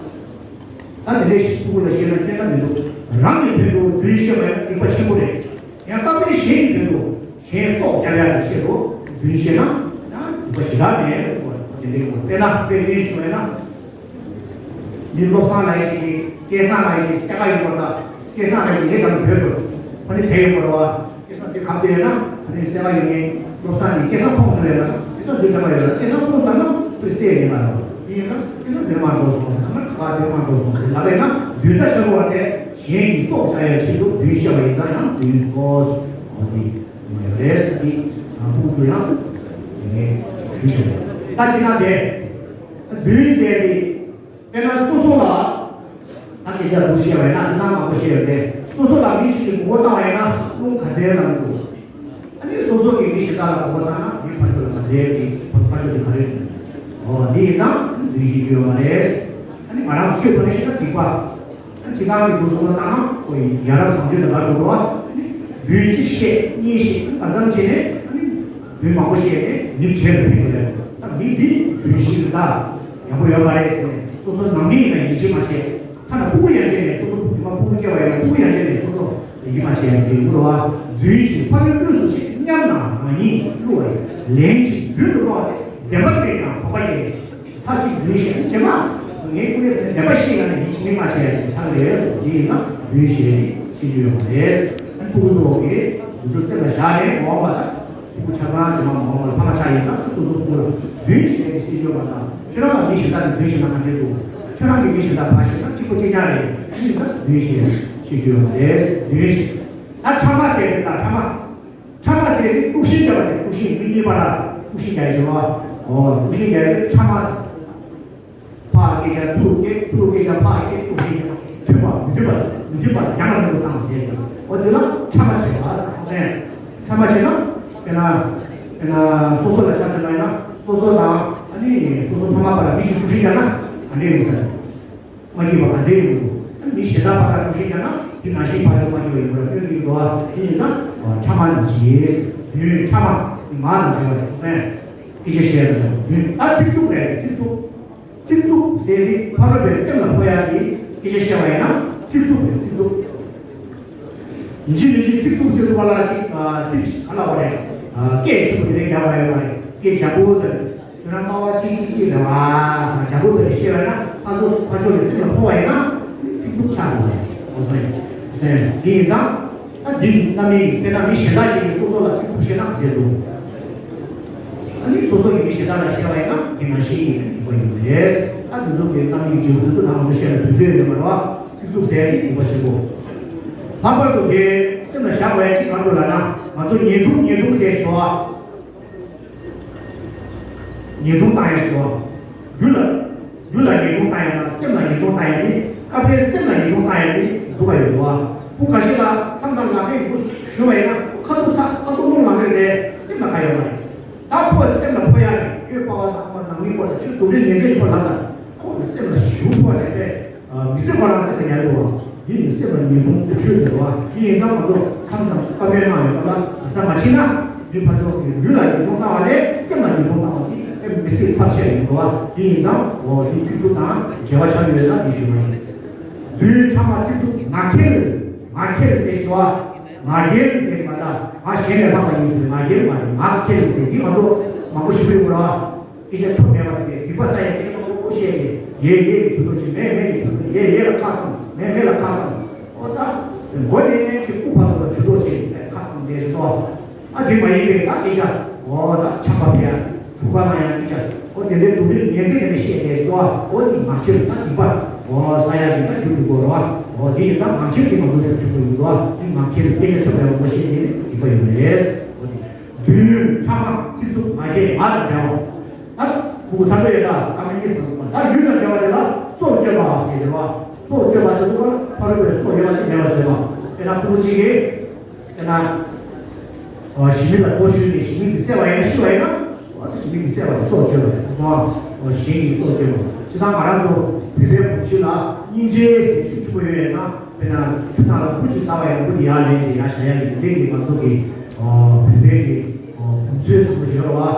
ཨ། ད་དེ་འདྲའི་ཕྲུ་གུ་ལ་བཤད་ན་སྐྱོན་ན་མི་འདུག་རང་གི་དོན་དུ་རྫུན་བཤད་པ་ཡང་སྡིག་པ་ཆེན་པོ་རེད། ཡང་སྐབས་རེ་གཞན་གྱི་དོན་དུ་གཞན་སྲོག་སྐྱབས་ཡག་གི་ཆེད་དུ་རྫུན་བཤད་ན་ཡང་སྡིག་པ་ཞེ་དྲག་མེད་ཟེར་བ་དེ་འདྲའི་ངོ་། དཔེར་ན་དཔེ་འདི་ཞུ་བས་ན། མི་བློ་བཟང་ལགས་ཀྱིས་སྐལ་བཟང་ལགས་ཀྱིས་གསལ་ཁ་ཡོད་པ་དང་། སྐལ་བཟང་ལགས་ཀྱིས་ངའི་འགྲམ་དུ་བོས་སོང་། ཁོ་ནི་དེ་ཡོད་པ་རེད་བ། སྐལ་བཟང་དེ་གབ་བསྡད་ན། ཨ་ནི་གསལ་ཁ་ཡོད་ངེས། བློ་བཟང་གིས་སྐལ་བཟང་མཐོང་སོང་བས་ན། སྐལ་བཟང་དེ་འདྲ་མ་ཡོད་ན། སྐལ་བཟང་མཐོང་ཐུབ་ན་ཁོས་སེལ་ཡས་མ་རེད། ཡིན་ན་སྐལ་བཟང་དེར་མ་འགྲོ་སོང་ཟེར་ན། ཁ་ཁ་དེར་མ་འགྲོ་སོང་ཟེར་ལབ་པས་ན། རྫུན་ད་ཆགས་པ་དེ་གཞན་གྱི་སྲོག་བཅད་ཡའི་ཆེད་དུ་རྫུན་བཤད་པ་ཡིན་ཙང་ཡང་རྫུན་ཟེར། འོ་དེ་རེད་ཟེར་གྱི་ཕྲུ་གུ་ཚོ་ཡང་ངས་ཞུ་བྱ། ད་ཅི་ན་དེ་རྫུན་ཟེར་དེ། དཔེར་ན་སོ་སོ་ལ། ད་སྐད་ཆ་འདུག་བཤད་པ་ཡིན་ན། ཨ། ནང་མང་པོ་བཤད་ཡོད་དེ། སོ་སོ་ལ་མི་ཞིག་གིས་མགོ་སྐོར་བཏང་བ་ཡིན་ན་རླུང་ག་ཚད་ལངས་འདུག་ཨ་ནི་སོ་སོ་གིས་མི་གཞན་དག་ལ་མགོ་སྐོར་བཏང་ན་མི་ཕར་ཕྱོགས་ལ་ག་ཚད་ཀྱི་ཕར་ཕྱོགས་དེ་ག་རེ་རེད། འོ་འདི་ཡིན་ཙང་རྫུན་བཤད་རྒྱུ་ཡོད་མ་རེད། ཨ་ནི་ང་རང་ཚོའི་ཐོག་ནས་བཤད་ན་སྡིག་པ། ཨ། ཅི་ལྟར་གྱི་འདུག་སོ་སོ་བཏང་ན་ཁོ་ཡི་ཡ་རབས་བཟང་སྤྱོད་དང་འདྲ་འགྲོ་འགྲོ་བ། རྫུན་གཅིག་བཤད་གཉིས་བཤད་ད་ཙམ་བྱས་ནས། ཨ་ནི་རྫུན་མང་པོ་བཤད་ནས་མི་བྱས་ལ་ཕན་གྱི་རེད། ད་མི་འདི་རྫུན་བཤད་ད། ཡག་པོ་ཡོད་མ་རེད་ཟེར་ནས། སོ་སོ་ནང་མི་ཡིན་ན་ཡིད་ཆེས་མ་བྱས། ཐ་ན་ཕྲུ་གུ་ཡན་ཆད་ནས་སོ་སོ། དེ་མ་ཕྲུ་གུ་སྐྱེ་བ་ཡིན་ན་ཕྲུ་གུ་ཡན་ཆད་ནས་སོ་སོ་ཡིད་མ་ཆེས་ཡང་དེ་འགྲོ་བ། རྫུན་ཞིག་ཕ་མའི་དངོས་སུ་ཆེ་མཉམ་ན་མ་ཉིད་བསླུ་བ་ཡིན། ལན་ཅིག་རྫུན་དུ་བསླུ་བ་དེ་བདེན་པ་མེད་ཀྱང་དོགས་པ་སྐྱེ། ཚར་གཅིག་རྫུན་བཤད་ན་རྗེས་མ་ངའི་ཀུན་ནས་བདེན་པ་ཤེས་ན་ཡིད་ཆེས་མ་བྱས་ཡང་ཆགས་རེད་སོ། དེ་ཡིན་ན་རྫུན་བཤད་ནི་ཤེས་རྒྱུ་ཡོད་མ་རེད། ཨ། ཕྲུ་གུ་ཚོ་གིས་འདི་ཚོ་སེམས་ལ་བཞག་ནས་འོང་བ་དང་། ཕྲུ་གུ་ཆ་ཚང་རྗེས་མ་མ་འོངས་པར་ཕ་མ་ཆགས་ཡིན་ཙང་། སོ་སོ་ཕྲུ་གུ་ལ་རྫུན་བཤད་ཀྱི་ཤེས་ཡོད་པ་དང་། ཁྱོད་རང་ལ་མི་གཞན་དག་གིས་རྫུན་བཤད་ན་ག་འདྲས་འདུག་ཁྱོད་རང་གིས་མི་གཞན་དག་ཕར་བཤད་ན་གཅིག་པ་གཅིག་རྐྱང་རེད། ཡིན་ཙང་རྫུན་བཤད་ཤེས་རྒྱུ་ཡོད་པ་རེད། རྫུན་བཤད། ད་ཕྲ་མ་ཟེར་རེད། ད་ཕྲ་མ། ཕྲ་མ་ཟེར་དེ་དཀྲུག་ཤིང་རྒྱག་པ་རེད། དཀྲུག་ཤིང་མི་གཉིས་བར་ལ་དཀྲུག་ཤིང་རྒྱག་ཡ་ཞིག་རེད་བ། འོ། དཀྲུག་ཤིང་རྒྱག་ཡ་དེ་ཕྲ་མ་ཟེར། ཕར་སྐད་ཆ་ཚུར་སྐད། ཚུར་སྐད་ཆ་ཕར་སྐད། དཀྲུག་ཤིང་། མཐུན་པ་མི་མཐུན་པ་ཟེར། མི་མཐུན་པ་ཡང་ལ་མི་འདུག་བཏང་ཟེར་ཡོད། འོ་དེ་ལ་ཕྲ་མ་བྱེད་པ་ཟེར། ཨོ་ཙང་ཕྲ་མ་བྱེད་ན། དཔེར་ན། དཔེར་ན་སོ་སོ་ལ་ཆ་མཚོན་པ་ཡིན་ན། སོ་སོ་དང་ཨ་ནི་སོ་སོ་ཕ་མ་བར་ལ་མི་གཅིག་དཀྲུག་ཤིང་རྒྱག་ན་ག་འདྲས་ཡོང་ས་རེད། མ་སྐྱིད་པ་ག་ཚད་ཡོང་གི་འདུག་ཨ་ནི་མི་གཞན་དག་བར་ལ་དཀྲུག་ཤིང་རྒྱག་ན་དེ་ནང་བཞིན་ཕར་ཕྱོགས་མ་སྐྱིད་པ་ཡོང་གི་རེད། སྐྱོན་གྱི་འདུག་བ། དེ་ཡིན་ཙང་ཕྲ་མ་བྱེད། རྫུན་ཕྲ་མ་དེ་ངག་དང་འབྲེལ་བ་རེད། ཨོ་ཙང་སྐད་ཆ་བཤད་ཡ་དང་། རྫུན། ད་ཚིག་རྩུབ་རེད། ཚིག་རྩུབ། ཚིག་རྩུབ་ཟེར་དེ་ཕ་རོལ་པོའི་སེམས་ལ་ཕོག་ཡག་གི་སྐད་ཆ་བཤད་པ་ཡིན་ན་ཚིག་རྩུབ་རེད། ཚིག་རྩུབ། ཡིན་གཅིག་མིན་གཅིག་ཚིག་རྩུབ་ཟེར་དུས་སྒང་ལ་ཅིག་ཨ། ཚིག་ག་ལབ་པ་རེད། ཨ། སྐད་ཆེན་པོ་དེ་འདྲ་རྒྱག་པ་ཡོད་མ་རེད། སྐད་རྒྱག་པོ་དེ། ཁྱོད་རང་སྨྲ་བ་གཅིག་གཅིག་གཅིག་རེད་བ། རྒྱག་པོ་དེ་བཤད་པ་ན་ཕ་ཚོ་ཕ་ཚོ་གི་སེམས་ལ་ཕོག་པ་ཡིན་ན་ཚིག་རྩུབ་ཆགས་འགྲོ་བ་རེད། འོ་སོང་ཡིན། དེ་ཡིན་ཙང་། ད་འདི་རྣམ་སྨིན། དཔེར་ན་མི་གཞན་དག་ཅིག་གིས་སོ་སོ་ལ་ཚིག་རྩུབ་བཤད་ན་འགྲིག་འདུག་ཨ་ནི་སོ་སོ་གིས་མི་གཞན་དག་ལ་བཤད་པ་ཡིན་ན་དེ་ནང་བཞིན་ཡིན་ན་འགྲིག་པ་ཡིན་པ་རེད། ཨ། འདི་ཚོ་གི་རྣམ་སྨིན་བརྗེ་པོ་འདི་ཚོ་ནང་དུ་བཤད་ན་དུས་ཚོད་ཡོད་མ་རེད་བ། ཚིག་རྩུབ་ཟེར་ཡ་དེ་སྡིག་པ་ཆེན་པོ། ལྷག་པར་དུ་དེ་སེམས་ལ་བཞག་དགོས་ཡ་ཅིག་གང་འདུག་ལབ་ན། ང་ཚོ་ཉེས་ལྟུང་། ཉེས་ལྟུང་ཟེར་ཞིག་འདུག་བ། ཉེས་ལྟུང་བཏང་ཡ་ཞིག་འདུག་བ། རྒྱུད་ལ། རྒྱུད་ལ་ཉེས་ལྟུང་བཏང་ཡ་དང་སེམས་ལ་ཉེས་ལྟུང་བཏང་ཡ་དེ། སྐབས་རེ་སེམས་ལ་ཉེས་ལྟུང་བཏང་ཡ་དེ་སྡུག་པ་ཡོད་འདུག་བ། ཁོང་འགའ་ཤས་ལ་མཚམས་དང་ལམ་རིམ་འདུག་ཞུ་བ་ཡིན་ན། ཁ་ཐུག་ཚ། ཁ་ཐུག་རླུང་ལངས་རེད་དེ། སེམས་ལ་ག་ཡོད་མ་རེད། ད་ཁོ་སེམས་ལ་ཕོག་ཡ་རེད། ཁྱོད་པ་ཕ་ནང་མི་སྐོར་དང་ཁྱོད་དུག་སྦྲུལ་ཉི་ཚེ་ཞིག་པ་ལབ་ན་ཁོ་གི་སེམས་ལ་ཞུགས་པ་རེད་པས། མི་ཚེ་ཁོ་རང་སེམས་ལ་ཉར་འདུག་བ། འདི་ནི་སེམས་ལ་ཉེས་ལྟུང་དུག་ཤོས་རེད་བ། དེ་ཡིན་ཙང་ང་ཚོ་མཚམས་མཚམས་བཀའ་མོལ་གནང་ཡོད་པ་ལ་གཟབ་གཟབ་མ་བྱས་ན། མི་ཕར་ཕྱོགས་ཀྱི་ལུས་ལ་ཉེས་ལྟུང་བཏང་བ་ལས་སེམས་ལ་ཉེས་ལྟུང་བཏང་བ་དེ་ཨེ་མི་སྲིད་ཚབས་ཆེ་ཡིན་འདུག་བ། དེ་ཡིན་ཙང་འོ་དེ་ཚིག་རྩུབ་དང་འབྲེལ་བ་ཆགས་ཡོད་ལ་དེ་ཞུ་བ་ཡིན། རྫུན། ཕྲ་མ། ཚིག་རྩུབ། ངག་འཁྱལ། ངག་འཁྱལ་ཟེར་ཞིག་བ། ང་རྒྱལ་ཟེར་མ་ད། ང་གཞན་ལས་ལྷག་པ་ཡིན་ཟེར། ང་རྒྱལ་མ་རེད། ངག་འཁྱལ་ཟེར། འདི་ང་ཚོ་མང་པོ་ཞིག་ཡོད་ར། སྐད་ཆ་ཆོ་མེད་པ་དེ། སྡིག་པ་བསགས་ཡས་སྐད་ཆ་མང་པོ་བཤད་དེ། ཡས་ཡས་ཀྱི་མཇུག་ཏུ་ཅིག་མས་མས་ཀྱི་མཇུག་ཏུ། ཡས་ཡས་ལ་ཁ་བཏང་། མས་མས་ལ་ཁ་བཏང་། ཆུ་ཐོག་ཆེ་ཁ་དང་ལས་ཞུ་ཏོ། ཨ་དེ་མ་ཡིན་པའི་ད་སྐད་ཆ་འོ་ད་ཆགས་པ་ཕེ་ཡ་དྲུག་པ་མ་ཡང་སྐད་ཆ་འོ་དེ་འདྲའི་དུག་ལེན་ཉན་ཚེ་དེ་ནས་བཤད་དེ་ཞུ་ཏོ། འོ་དེ་མ་ཁྱེར་ད་སྡིག་པ་འོ་ས་ཡ་གི་ད་རྒྱུ་དྲུག་གོ་རོ། འོ་དེ་ཡིན་ཙང་མ་ཁྱེར་གྱི་མ་བཟོ་ཤོག་ཆུ་པོ་ཡིན་ཏོ། དེ་མ་ཁྱེར་སྐད་ཆ་ཆོག་པའི་འོ་བཤད་དེ་ནས་སྡིག་པ་ཡོད་རེད། འོ་དེ། རྫུན་ཕྲ་མ་ཚིག་རྩུབ་ང་རྒྱལ་ང་དང་འདྲ་བ། ད་ཕྲུ་གུ་ཚ་དྲོད་ཡོད་ད་ཀ་མི་ཉིས་སམ་ད་ཡུལ་དང་འབྲེལ་བ་དེ་ལ་སྲོག་གཅོད་པ་ཞེས་རེད་བ། སྲོག་གཅོད་པ་ཟེར་དུས་ཕ་རོལ་པོའི་སྲོག་ཡོད་པ་དེ་མེད་པ་བཟོས་པ། དཔེར་ན་ཕྲུ་གུ་གཅིག་གིས་དཔེར་ན་ཞི་མི་ལ་རྡོ་གཞུས་ནས་ཞི་མི་གིས་བསད་པ་ཡིན་ན་ཤི་བ་ཡིན་ན་ཞི་མི་གིས་བསད་པ་སྲོག་གཅོད་པ་རེད་སོང་། གཞན་གྱིས་སྲོག་གཅོད་པ་ཇི་ལྟར་ང་རང་ཚོ་བོད་པའི་གོམས་གཤིས་ལ་སྙིང་རྗེ་ཟེར་ཆུ་ཆུ་པོ་ཡོད་ཡོད་ན། དཔེར་ན་ཆུ་ནང་ལ་སྤུ་གཅིག་ཟ་བ་ཡང་སྤུ་དེ་ཡར་ལེན་གྱི་ཡར་བཞག་ཡ་གི་དེ་འདྲའི་གི་ང་ཚོ་གི་བོད་པའི་གི་གོམས་སྲོལ་བཟང་པོ་ཞིག་ཡོད་རེད་བ།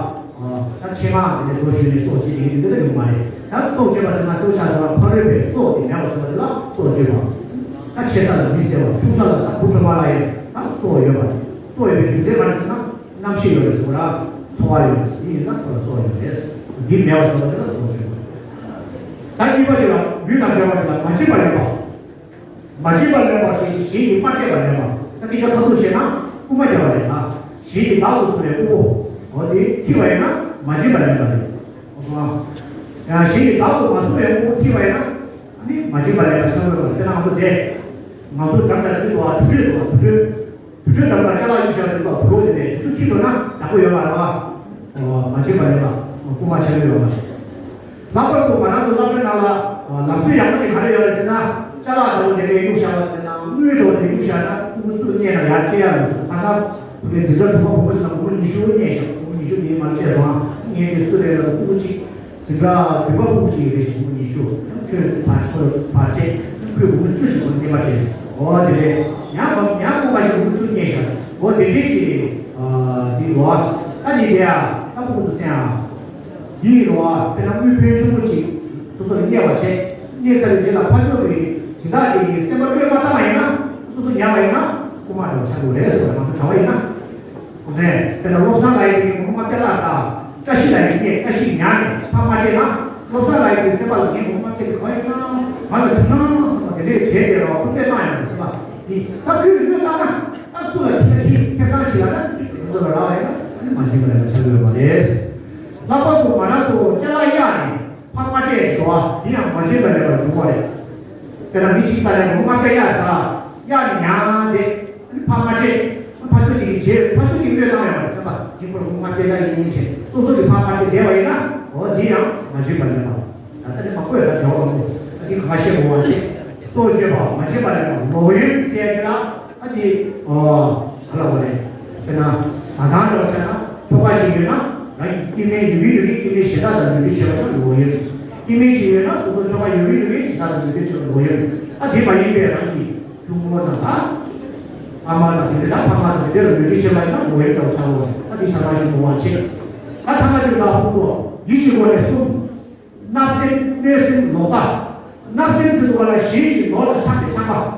ད་ཆེད་མངགས་དེ་འདྲའི་རྡོ་གཞུས་ནས་སྲོག་བཅད་དེ་ཡིན་དེ་འདྲ་ཡོང་མ་རེད། ད་སྲོག་གཅོད་པ་ཟེར་ན་སྲོག་ཆགས་ཟེར་བ་ཕ་རོལ་པའི་སྲོག་དེ་མེད་པ་བཟོ་བ་དེ་ལ་སྲོག་གཅོད་པ། ད་ཆེ་ས་ལ་མི་བསད་པ་ཆུང་ས་ལ་ད་བུ་ཁྲོ་མ་ལ་ཡང་ད་སྲོག་ཡོད་པ་རེད། སྲོག་ཡོད་པའི་རྒྱུ་མཚན་ག་རེ་ཟེར་ན་རྣམ་ཤེས་ཡོད་རེད་ཟེར་བ་ར་ཚོར་བ་ཡོད་རེད་ཟེར་དེ་ཡིན་ན་ཁོ་ལ་སྲོག་ཡོད་རེད། འདི་མེད་པ་བཟོ་བ་དེ་ལ་སྲོག་གཅོད་པ། ད་གཉིས་པ་དེ་ལ་ལུས་དང་འབྲེལ་བ་དེ་ལ་མ་བྱིན་པ་ལེན་པ། མ་བྱིན་པ་ལེན་པ་ཟེར་གྱི་གཞན་གྱིས་མ་སྤྲད་པ་ལེན་པ། ད་སྐད་ཆ་ཁ་ཐུག་བཤད་ན་རྐུ་མ་རྒྱག་པ་རེད་ད། གཞན་གྱིས་བདག་ཏུ་བཟུང་བའི་རྐུ་འོ་དེ་ཁྱེར་བ་ཡིན་ན་མ་བྱིན་པ་ལེན་པ་རེད། ཨོ་སོང་ཨ། ཡང་གཞན་གྱིས་བདག་ཏུ་མ་བཟུང་བའི་རྐུ་ཁྱེར་བ་ཡིན་ན་ཨ་ནི་མ་བྱིན་པ་ལེན་པ་ཆགས་དགོས་པ་རེད། དཔེར་ན་ང་ཚོ་དེ་ང་ཚོ་འགྲམ་ལ་རི་འདུག་ཨ། དུར་ཁྲོད་འདུག་ཨ། དུར་ཁྲོད། དུར་ཁྲོད་འགྲམ་ལ་ཅ་ལག་གཡུག་བཞག་རེད་འདུག་ཨ། བུ་རོ་དེ་ནས་དེ་ཚོ་ཁྱེར་འགྲོ་ན་ཡག་པོ་ཡོད་མ་རེད་བ། མ་བྱིན་པ་ལེན་པ་རྐུ་མ་ཆགས་ཡོད་མ་རེད། ལྷག་པར་དུ་ང་རང་ཚོ་སློབ་གྲྭའི་ནང་ལ་ལམ་སྲོལ་ཡག་པོ་ཞིག་ག་རེ་ཡོད་རེད་ཟེར་ན། ཅ་ལག་འདྲ་བོ་དེ་འདྲའི་གཡུག་བཞག་པ་དེ་དང་དངུལ་འདྲ་བོ་དེ་གཡུག་བཞག་ན་ཕྲུ་གུ་སུ་རྙེད་ན་ཡར་སྤྲད་ཡག་ལ་སོང་། ཁ་སང་བུ་ལོན་འཛིན་གྲྭ་དྲུག་པ་བུ་མོ་ཞིག་ལ་སྒོར་མོ་ཉི་ཤུ་རྙེད་ཤག་སྒོར་མོ་ཉི་ཤུ་དེ་མར་སྤྲད་སོང་། ངས་དེ་སུ་རེད་ལབ་ཕྲུ་གུ་གཅིག་འཛིན་གྲྭ་བདུན་པ་ཕྲུ་གུ་གཅིག་རེད་ཤག་སྒོར་མོ་ཉི་ཤུ། ཁྱོད་ཕར་ཁོ་ཕར་སྤྲད། ཁོས་སྒོར་མོ་བཅུ་ཞིག་སྒོར་མོ་བདུན་པ་སྤྲད་སོང་། འོ་དེ་རེད། ཡང་མ་ཡང་ཁོ་པ་ཞིག་སྒོར་མོ་བཅུ་རྙེད་ཤག་འོ་དེ་འདྲའི་གི་དེ་བ་ད་ནི་དེ་ཡ་ད་ཕྲུ་གུ་ཚོ་སེམས་ཨ། འདི་ཡིན་རོ་ཨ། དཔེར་ན་དངུལ་ཕོན་ཆེན་པོ་ཅིག་སོ་སོར་རྙེད་པ་བྱས། རྙེད་ཚར་བའི་རྗེས་ལ་ཕར་ཕྱོགས་ཀྱི་སྦྱིན་བདག་དེ་ཡི་སེམས་པ་བློས་མ་བཏང་བ་ཡིན་ན་སོ་སོ་ཉར་བ་ཡིན་ན་རྐུ་མ་འདྲ་བོ་ཆགས་འགྲོ་རེད་ཟེར་བ་ང་ཚོ་གྲྭ་པ་ཡིན་ན། ཨོ་ཟེར། དཔེར་ན་བློ་བཟང་ལགས་ཡི་དེ་ངོ་མ་སྐྱ་ལག་དང་བཀྲ་ཤིས་ལགས་ཡི་རྙེད། བཀྲ་ཤིས་ཉར་ནས་ཕར་མ་སྤྲད་ན་བློ་བཟང་ལགས་ཡི་སེམས་པ་ལ་ངས་ངོ་མ་སྐྱ་དེ་ག་ཡིན་ན་ང་ལ་བྱུང་ན་བསམ་པ་དེ་འདྲས་བྱས་ཏེ་རོ་ཁོ་བློས་བཏང་ཡོང་བ་སེམས་པ་འདི་ད་ཁོས་བློས་བཏང་ན་ད་སུ་ལ་ཁྱི་ལ་ཁྱི་ཁེ་བཟང་ཆེ་ལ་ན་ཁྱི་ཁོ་ཚོ་ལ་རག་ཡོད་ན་མ་ཤེས་པ་ལ་ཆགས་ཡོད་པ་རེད། ལྷག་པར་དུ་ང་རང་ཚོ་ཅ་ལག་གཡར་ནས་ཕར་མ་སྤྲད་ཞེས་པ་འདི་ཡང་མ་བྱིན་པ་ལེན་པར་འགྱུར་བ་རེད། དཔེར་ན་མི་གཅིག་ལྟར་ནས་ལོ་ལྔ་བརྒྱ་གཡར་ད་གཡར་ནས་ཉར་ཏེ་ཨ་ནི་ཕར་མ་སྤྲད། ཕར་ཕྱོགས་དེ་གི་རྗེས་ཕར་ཕྱོགས་དེ་གི་བློས་བཏང་ཡོང་བ་རེད་སེམས་པ་འདི་ཁོ་ལོ་ལྔ་བརྒྱ་གཡར་ཡིན་ཡིན་བྱས་སོ་སོ་གི་ཕར་མ་སྤྲད་བསྡད་པ་ཡིན་ན་འོ་འདི་ཡང་མ་བྱིན་པ་ལེན་པ། ད་ལྟ་ནི་མ་བཀོད་ད་བྱ་བ་མང་པོ་ཨ་འདི་གང་བཤད་དགོས་པ་ཅེས་སྲོག་གཅོད་པ་མ་བྱིན་པ་ལེན་པ་ལོག་གཡེམ་ཟེར་ཡ་འདི་ལ་ཨ་འདི་ཨོ་ག་ལ་བ་རེད། དཔེར་ན་བཟའ་ཚང་འདྲ་བ་ཆགས་ན་ཆོ་ག་ཞིག་ཡོད་ན་རང་གི་སྐྱེ་དམན་ཡོད་ཀྱི་ཡོད་ཀྱི་སྐྱེ་དམན་གཞན་དག་དང་ལུས་འབྲེལ་བྱེད་པ་ཡང་ལོག་གཡེམ། སྐྱེ་དམན་ཞིག་ཡོད་ན་སོ་སོ་ཆོ་ག་ཡོད་ཀྱི་ཡོད་ཀྱི་གཞན་དག་དང་ལུས་འབྲེལ་བྱེད་པ་ལོག་གཡེམ། ཨ་དེ་མ་ཡིན་པའི་རང་གི་གཅུང་མོ་དང་ད་ཨ་མ་དང་དེ་འདྲ་ད་ཕ་མ་དང་དེ་འདྲ་ལ་ལུས་འབྲེལ་བྱེད་པ་ཡིན་ན་ལོག་གཡེམ་འདྲ་བ་ཆགས་ལོག་ཨ་དེ་ཆ་ཚང་ཞིག་མོ་བ་ཆེ། ཨ་ཐ་མ་དེ་ལ་ཕུགས་ཚོགས་ཡིད་ཀྱི་སྒོ་ནས་གསུམ། བརྣབ་སེམས་གནོད་སེམས་ལོག་ལྟ། བརྣབ་སེམས་ཟེར་དུས་ག་ལ་གཞན་གྱི་ནོར་ལ་ཆགས་པའི་ཆགས་པ།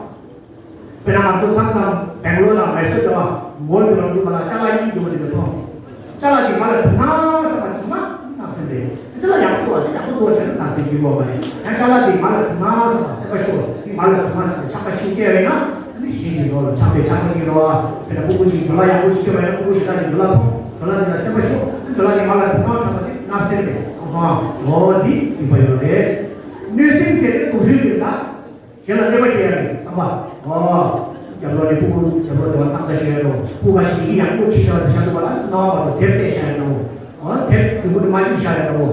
དཔེར་ན་ང་ཚོ་མཚམས་མཚམས་སྦེང་ལོར་དང་མེ་སོར་འདྲ་བ་མོལ་འདྲ་བ་འདུག་ག་ལ་ཅ་ལག་གཉིས་འགྱུར་བ་དེ་འདྲ་མཐོང་། ཅ་ལག་དེ་ང་ལ་བྱུང་ན་བསམ་པ་བྱུང་ན་བརྣབ་སེམས་རེད། ཅ་ལག་ཡག་པོ་འདུག་བ་དེ་ཡག་པོ་འདུག་བྱས་ན་བརྣབ་སེམས་འགྱུར་བ་མ་རེད། ཡང་ཅ་ལག་དེ་ང་ལ་བྱུང་ན་བསམ་པ་སེམས་པ་ཤོར་དེ་ང་ལ་བྱུང་ན་བསམ་པའི་ཆགས་པ་ཤིག་སྐྱེ་བས་ན་ཨ་ནི་གཞན་གྱི་ནོར་ལ་ཆགས་པའི་ཆགས་པ་གཉིས་འགྲོ་བ། དཔེར་ན་སྤུ་གུ་གཅིག་ཇོ་ལ་ཡག་པོ་ཞིག་སྐྱེ་བ་ཡིན་ན་སྤུ་གུ་ཞིག་ད་ནི་ཇོ་ལ་ཕོག་ཇོ་ལ་དེ་ལ་སེམས་པ་ཤོར་ཇོ་ལ་དེ་ང་ལ་བྱུང་ན་བསམ་པ་དེ་བརྣབ་སེམས་རེད། ཨོ་སོང་ཨ། འོ་འདི་སྡིག་པ་ཡོད་རེད། གནོད་སེམས་ཟེར་ཏེ་དུག་ཤོས་དེ་ལ་གཞན་ལ་གནོད་པ་སྐྱེལ་ཡ་རེད་བསམ་པ། ཨོ། རྒྱབ་ལོགས་ནས་ཕྲུ་གུ་རྒྱབ་ལོགས་དེ་བ་ཐང་ཚ་ཞོན་ཡ་འགྲོ། ཕྲུ་གུ་ཞིག་ཡིག་ཡག་པོ་ཁྲིད་བཞག་པ་དེ་ཤ་དུ་བ་ལ་རྣ་བ་བར་དུ་དེབ་བལྟས་བཞག་ཡ་འགྲོ། ཨོ་དེབ་དུམ་བུ་དུ་མ་གཡུག་བཞག་ཡ་འགྲོ།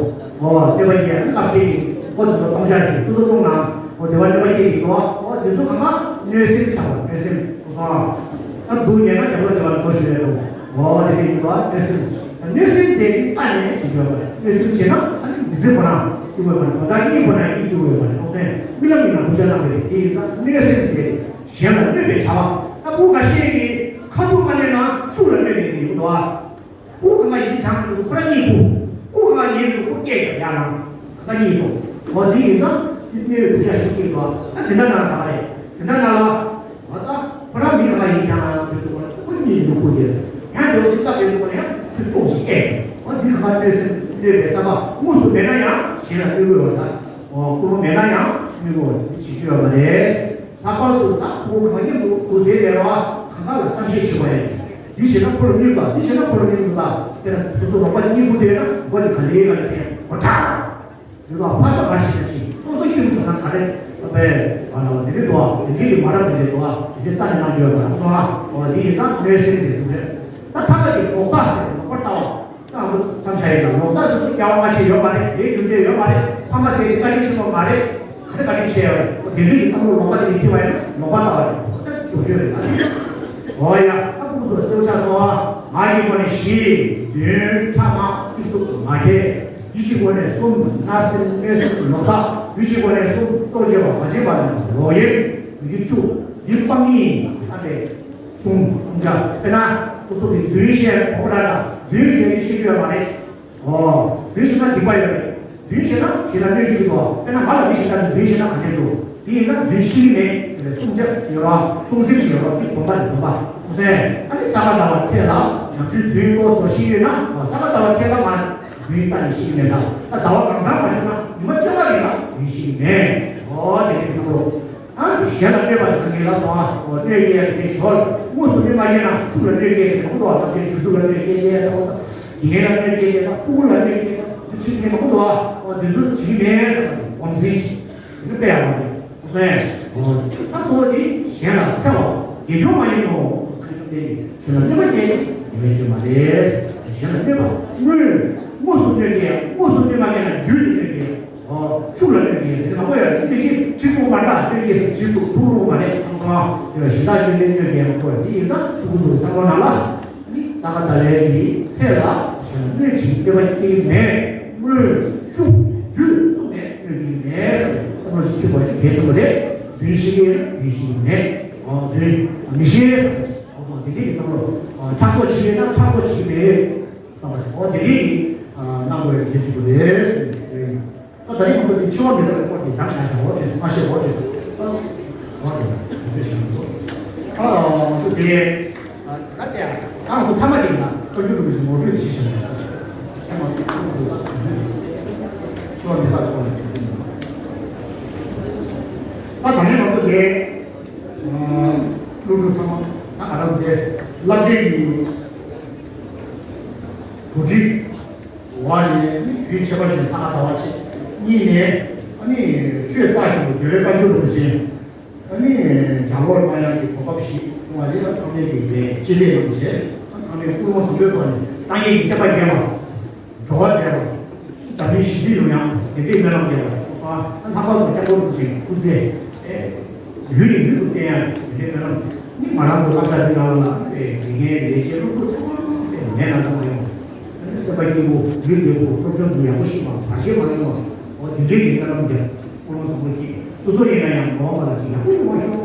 ཨོ་གནོད་པ་སྐྱེལ་ཡ་ནི་སྟབས་བདེ་གི་ཨོ་དེ་ཚོ་གཏོང་བཞག་ཞིག་སོ་སོ་གཏོང་ན་ཨོ་དེ་བ་གནོད་པ་སྐྱེལ་གི་འགྲོ། ཨོ་དེ་ཚོ་གང་ག་གནོད་སེམས་ཆགས་པ་གནོད་སེམས་སོང་། ད་སྡུག་ཉེས་ན་རྒྱབ་ལོགས་དེ་བ་ལ་འགྲོ་ཞོན་ཡ་འགྲོ། ཨོ་དེ་འདྲ་ཡིན་འགྲོ་གནོད་སེམས། གནོད་སེམས་ཟེར་གི་རྩ་ནས་བྱེད་རྒྱུ་ཡོད་པ་རེད། གནོད་སེམས་བྱེད་ན་ཨ་ནི་མི་ཚེ་ཁོ་རང་སྐྱིད་པོ་ཡོད་པ་རེད། དོན་དག་གཉིས་ཁོ་ན་ཡིན་སྐྱིད་པོ་ཡོད་པ་རེད། ཨོ་སེམས་རྨི་ལམ་ཡིན་ན་བུ་ཆ་བཏང་གི་རེད། དེ་ཡིན་ཙང་གནོད་སེམས་ཟེར་གཞན་ལ་གནོད་པའི་བྱ་བ། ད་སྤུ་གུ་ཁ་ཤས་ཀྱིས་ཁ་ཐུག་མ་གནོད་ན་ཤུགས་ལ་གནོད་ནས་ཡོང་འདུག་ཨ། སྤུ་གུ་གང་ག་ཡིད་ཆགས་འདུག་ཁོ་རང་གཉིད་ཁུག་སྤུ་གུ་གང་ག་ཉལ་འདུག་ཁོ་སྐད་རྒྱབ་ཡ་རང་གང་ག་གཉིད་ཁུག་འོ་དེ་ཡིན་ཙང་གནོད་པའི་བུ་ཆ་ཞིག་སྐྱེས་འདུག་ཨ། དེ་འདྲ་ན་ག་རེད། དེ་འདྲ་ན་ལ། འོ་ད་ཁོ་རང་མི་གང་ཡིན་ཀྱང་ཁོ་ཁོ་གཉིད་ཡོང་ཁུལ་དེ་ཡང་དེ་བ་ཅིག་ལྟ་བའི་ལུགས་ལ་ཡང་ཁོས་ཅོག་ཅིག་ཨེ། འོ་འདི་གང་ག་གནོད་སེམས་གནོད་པའི་བསམ་པ་དངོས་སུ་མེད་ན་ཡང་གཞན་ལ་གནོད་དགོས་པ་དང་། འོ་ཀུན་སློང་མེད་ན་ཡང་གནོད་དགོས་པ་འདི་བྱེད་རྒྱུ་ཡོད་མ་རེད། ལྷག་པར་དུ་ད་ཁོ་གང་མཉམ་དུ་དུ་བསྡད་བསྡད་རོགས། གང་ག་ལ་བསམ་ཤེས་བྱེད་པ་ཡིན། འདི་བྱས་ན་ཁོ་ལ་གནོད་པ། འདི་བྱས་ན་ཁོ་ལ་གནོད་པ། དཔེར་ན་སོ་སོ་རོགས་པ་གཉིས་པོ་དེ་ན་མགོ་ནས་ག་ལེ་ག་ལེ་ཕན་གོ་ཐག་ཡོད་པ། ཕར་ཕྱོགས་ག་ཞིག་ན་ཕྱིན། སོ་སོ་སྐྱིད་པོ་བྱུང་ན་ག་རེ་བས། ཨ་ལ་འདི་འདྲའི་འདུག་ཨ། འདི་འདྲའི་མ་རབས་འདི་འདྲའི་འདུག་ཨ། འདི་འདྲའི་རྩ་ནས་གནང་རྒྱུ་ཡོད་མ་རེད་སོང་ཨ། འོ་འདི་ཡིན་ཙང་གནོད་སེམས་ཟེར་འདུག་རེད། ད་ཐ་མ་དེ་ལོག་ལྟ་ཟེར། ལོག་པར་ལྟ་བ། ད་ང་ཚོ་མཚམས་བཞག་ཡིན་ན་ལོག་ལྟ་ཟེར་དུས་རྒྱལ་བ་མ་ཆེ་ཡོད་མ་རེད། ལས་རྒྱུ་འབྲས་ཡོད་མ་རེད། ཕ་མ་ཟེར་དེ་བཀའ་དྲིན་ཆེན་པོ་མ་རེད། ག་རེ་བཀའ་དྲིན་ཆེ་ཡོད་རེད། དེ་འདྲ་ཡིན་བསམ་བློ་ལོག་པ་དེ་ནི་ཐེབས་པ་ཡིན་ན་ལོག་པ་ལྟ་བ་རེད། ད་སྡུག་ཤོས་རེད་ད། འོ་ཡ། ད་ཕུགས་སུ་གསོལ་ཆ་སོང་བ། ང་ཡི་སྒོ་ནས་བཞི། རྫུན། ཕྲ་མ། ཚིག་རྩུབ། ང་རྒྱལ། ཡིད་ཀྱི་སྒོ་ནས་གསུམ། བརྣབ་སེམས། གནོད་སེམས། ལོག་ལྟ། ལུས་ཀྱི་སྒོ་ནས་གསུམ། སྲོག་གཅོད་པ། མ་བྱིན་པ། ལོག་གཡེམ། ཡི་གེ་བཅུ། འདི་སྤང་གཉེན་ཡིན། ད་རེད། གསུམ་གསུམ་ཆ། དཔེར་ན་སོ་སོ་གི་རྫུན་བཤད་གོ་ར་ད། རྫུན་ཟེར་ནི་ཤེས་རྒྱུ་ཡོད་མ་རེད། ཨོ། རྫུན་བཤད་ན་སྡིག་པ་ཡོད་རེད། རྫུན་བཤད་ན་གཞན་ལ་གནོད་ཀྱི་འདུག་དཔེར་ན་ང་ལ་མི་གཞན་དག་གིས་རྫུན་བཤད་ན་ག་འདྲས་འདུག་དེ་ཡིན་ན་རྫུན་ཤེས་ཀྱི་མེད་ཟེར་བའི་སྲུང་བྱ་ཞིག་ཡོད་ར། སྲུང་སེམས་ཤིག་ཡོད་ར། དེ་སྡོམ་པ་རེད། སྡོམ་པ། ཨ་ནི་ས་ག་ཟླ་བ་ཚེས་ལ་ནམ་རྒྱུན་རྫུན་ཏོག་ཙམ་ཤེས་ཡོད་ན། ཨོ། ས་ག་ཟླ་བ་ཚེས་ལ་ང་རྫུན་རྩ་ནས་ཤེས་ཀྱི་མེད་ད། ད་ཟླ་བ་གང་ཚང་མ་བྱུང་ན་ཉི་མ་བཅོ་ལྔ་རིང་ལ་རྫུན་ཤེས་ཀྱི་མེད། ཨོ། དེ་འདྲའི་བསམ་བློ། ཨ། གཞན་ལ་གནོད་པ་དང་ངན་ལ་སོང་ཨ། གནོད་སྐྱེལ་ཡ་དེ་ཞོར་དངོས་སུ་གནོད་མ་སྐྱེལ་ན་ཕྱུགས་ལ་གནོད་སྐྱེལ་ཡ་དེ་མང་པོ་འདུག་ཨ། ད་དེ་དུས་ཚོད་ལ་གནོད་སྐྱེལ་ཡ་དང་། དགེ་རྒན་ལ་གནོད་སྐྱེལ་ཡ་དང་། ཕྲུ་གུ་ལ་གནོད་སྐྱེལ་ཡ་དང་། དེ་ཕྱིན་ནས་མང་པོ་འདུག་ཨ། འོ་དེ་ཚོ་བྱེད་ཀྱི་མེད་ཟེར་བ་དེ་སྒོམ་ཟིན་ཅིག་དེ་ནི་དཔེ་ཡག་པོ་རེད། ཨོ་སོ་ཡ། ད་གཙོ་བོ་དེ་གཞན་ལ་འཚེ་བ་དགེ་སྦྱོར་མ་ཡིན་ནོ། སངས་རྒྱས་བཅོམ་ལྡན་གྱིས་གཞན་ལ་གནོད་པ་སྐྱེལ་ནི་དགེ་བའི་ཆོས་མ་རེད། གཞན་ལ་གནོད་པ་དངོས་དངོས་སུ་གནོད་སྐྱེལ། དངོས་སུ་གནོད་མ་སྐྱེལ་ན་རྒྱུད་དུ་གནོད་སྐྱེལ། ཨོ། ཕྱུགས་ལ་གནོད་ཀྱི་ཡོད། དེ་མང་པོ་ཡོད་རེད། དེ་ཕྱིན་ཁྲི་གཙུག་མར་ལྟ་གནོད་ཀྱི་ཟེར། ཁྲི་གཙུག་ཐུགས་ལུང་མ་རེད། ཚང་ཚང་དེ་ལ་གཞན་དག་སྐྱོན་ནས་གནོད་ཀྱི་མང་པོ་ཡོད། དེ་ཡིན་ཙང་ཕྲུ་གུ་ཚོ་གི་བསམ་བློ་ནང་ལ་ནི་ས་ག་ཟླ་བའི་གི་ཚེས་ལ་གཞན་ལ་གནོད་བྱེད་ཀྱི་སྤྱོད་པ་སྐྱེ་གི་མེད། དངོས་ཕྱུགས་རྒྱུད་གསུམ་ནས་གནོད་ཀྱི་མེད་ཟེར་བསམ་བློ་ཞིག་ཁྱེར་དགོས་ནི་གལ་ཆེན་པོ་རེད། རྫུན་བཤད་ཀྱི་ཡོད་ན་རྫུན་བཤད་ཀྱི་མེད། ཨོ། རྫུན་མི་བཤད་ཟེར་བ་ཅིག་ཨོ་སོང་དེ་འདྲའི་བསམ་བློ་ཕྲག་དོག་བྱེད་ཀྱི་ཡོད་ན་ཕྲག་དོག་བྱེད་ཀྱི་མེད། བསམ་པ་ཞིག་འོ་དེ་རིགས་ཀྱི་གནང་དགོས་པའི་གལ་ཆེན་པོ་རེད་ཟེར་ནས་ཞུ་ཡ་ཡིན། ད་ད་རིང་ཁོང་ཚོ་འདི་འཆི་བ་མི་རྟག་པའི་སྐོར་དེ་སྦྱངས་བཞག་བཞག་འོ་བྱས་སོང་། མ་ཤེས་འོ་བྱས་སོང་། ཨ་འོ་དེ་ཚོ་བྱས་སོང་། ཨ་འོ་དེ་ཨ་ང་ཚོ་ཐ་མ་དེ་ཡིན་ན་བཀའ་འགྱུར་རིན་པོ་ཆེ་ངོ་སྤྲོད་དེ་བྱས་བཞག་འཆི་བ་མི་རྟག་པའི་སྐོར་ལ་བྱས་སོང་། ད་ད་རིང་ང་ཚོ་དེ་སློབ་ཕྲུག་ཚང་མ་ད་ག་རང་དེ་བསླབ་བྱའི་གོ་སྒྲིག་འོ་ནི་དུས་ཆད་པ་བཞིན་ས་ག་ཟླ་བ་གཅིག་གཉིས་ནས་ཨ་ནི་ཆོས་རྩ་ཆེན་པོ་རྒྱལ་བའི་བཀའ་འགྱུར་རིན་པོ་ཆེ་ཨ་ནི་ལྗགས་ཀློག་གནང་ཡག་གི་གོ་སྐབས་ཤིག་བྱུང་བ་རེད། ཚང་མས་ཀྱི་ལས་ཅི་ལས་རིན་པོ་ཆེ་ཚང་མས་ཀུན་སློང་བཟང་པོའི་ཐོག་ནས་སངས་རྒྱས་ཀྱི་བསྟན་པ་རྒྱས་པ། འགྲོ་བ་བདེ་བ། འཛམ་གླིང་ཞི་བདེ་ཡོང་ཡག་དེ་འདྲའི་སྨོན་ལམ་རྒྱག་པ་སོང་ཨ། ལྷག་པར་དུ་སྐྱབས་མགོན་རིན་པོ་ཆེའི་སྐུ་ཚེ་ཡུན་ནས་ཡུན་དུ་བརྟན་ཡག་དེ་འདྲའི་སྨོན་ལམ་ནི་ང་རང་ཚོ་བསླབ་བྱ་འདི་ནང་ལ་དགེ་རྒན་ལས་བྱེད་སློབ་ཕྲུག་ཚང་མ་ནས་ན་ཚ་མ་ཡོང་བ། སེམས་པ་སྐྱིད་པོ་ལུས་བདེ་པོ་སློབ་སྦྱོང་དུ་ཡག་པོ་ཤེས་པ་བར་ཆད་མ་ཡོང་བ། འོ་དེ་འདྲའི་གི་སྨོན་ལམ་རྒྱག་ཀུན་སློང་བཟང་པོ་སྐྱེས། སོ་སོ་ཡིན་ན་ཡང་མ་འོངས་པ་ལ་ཅིག་ཡག་པོ་ཡོང་བ་ཤོག་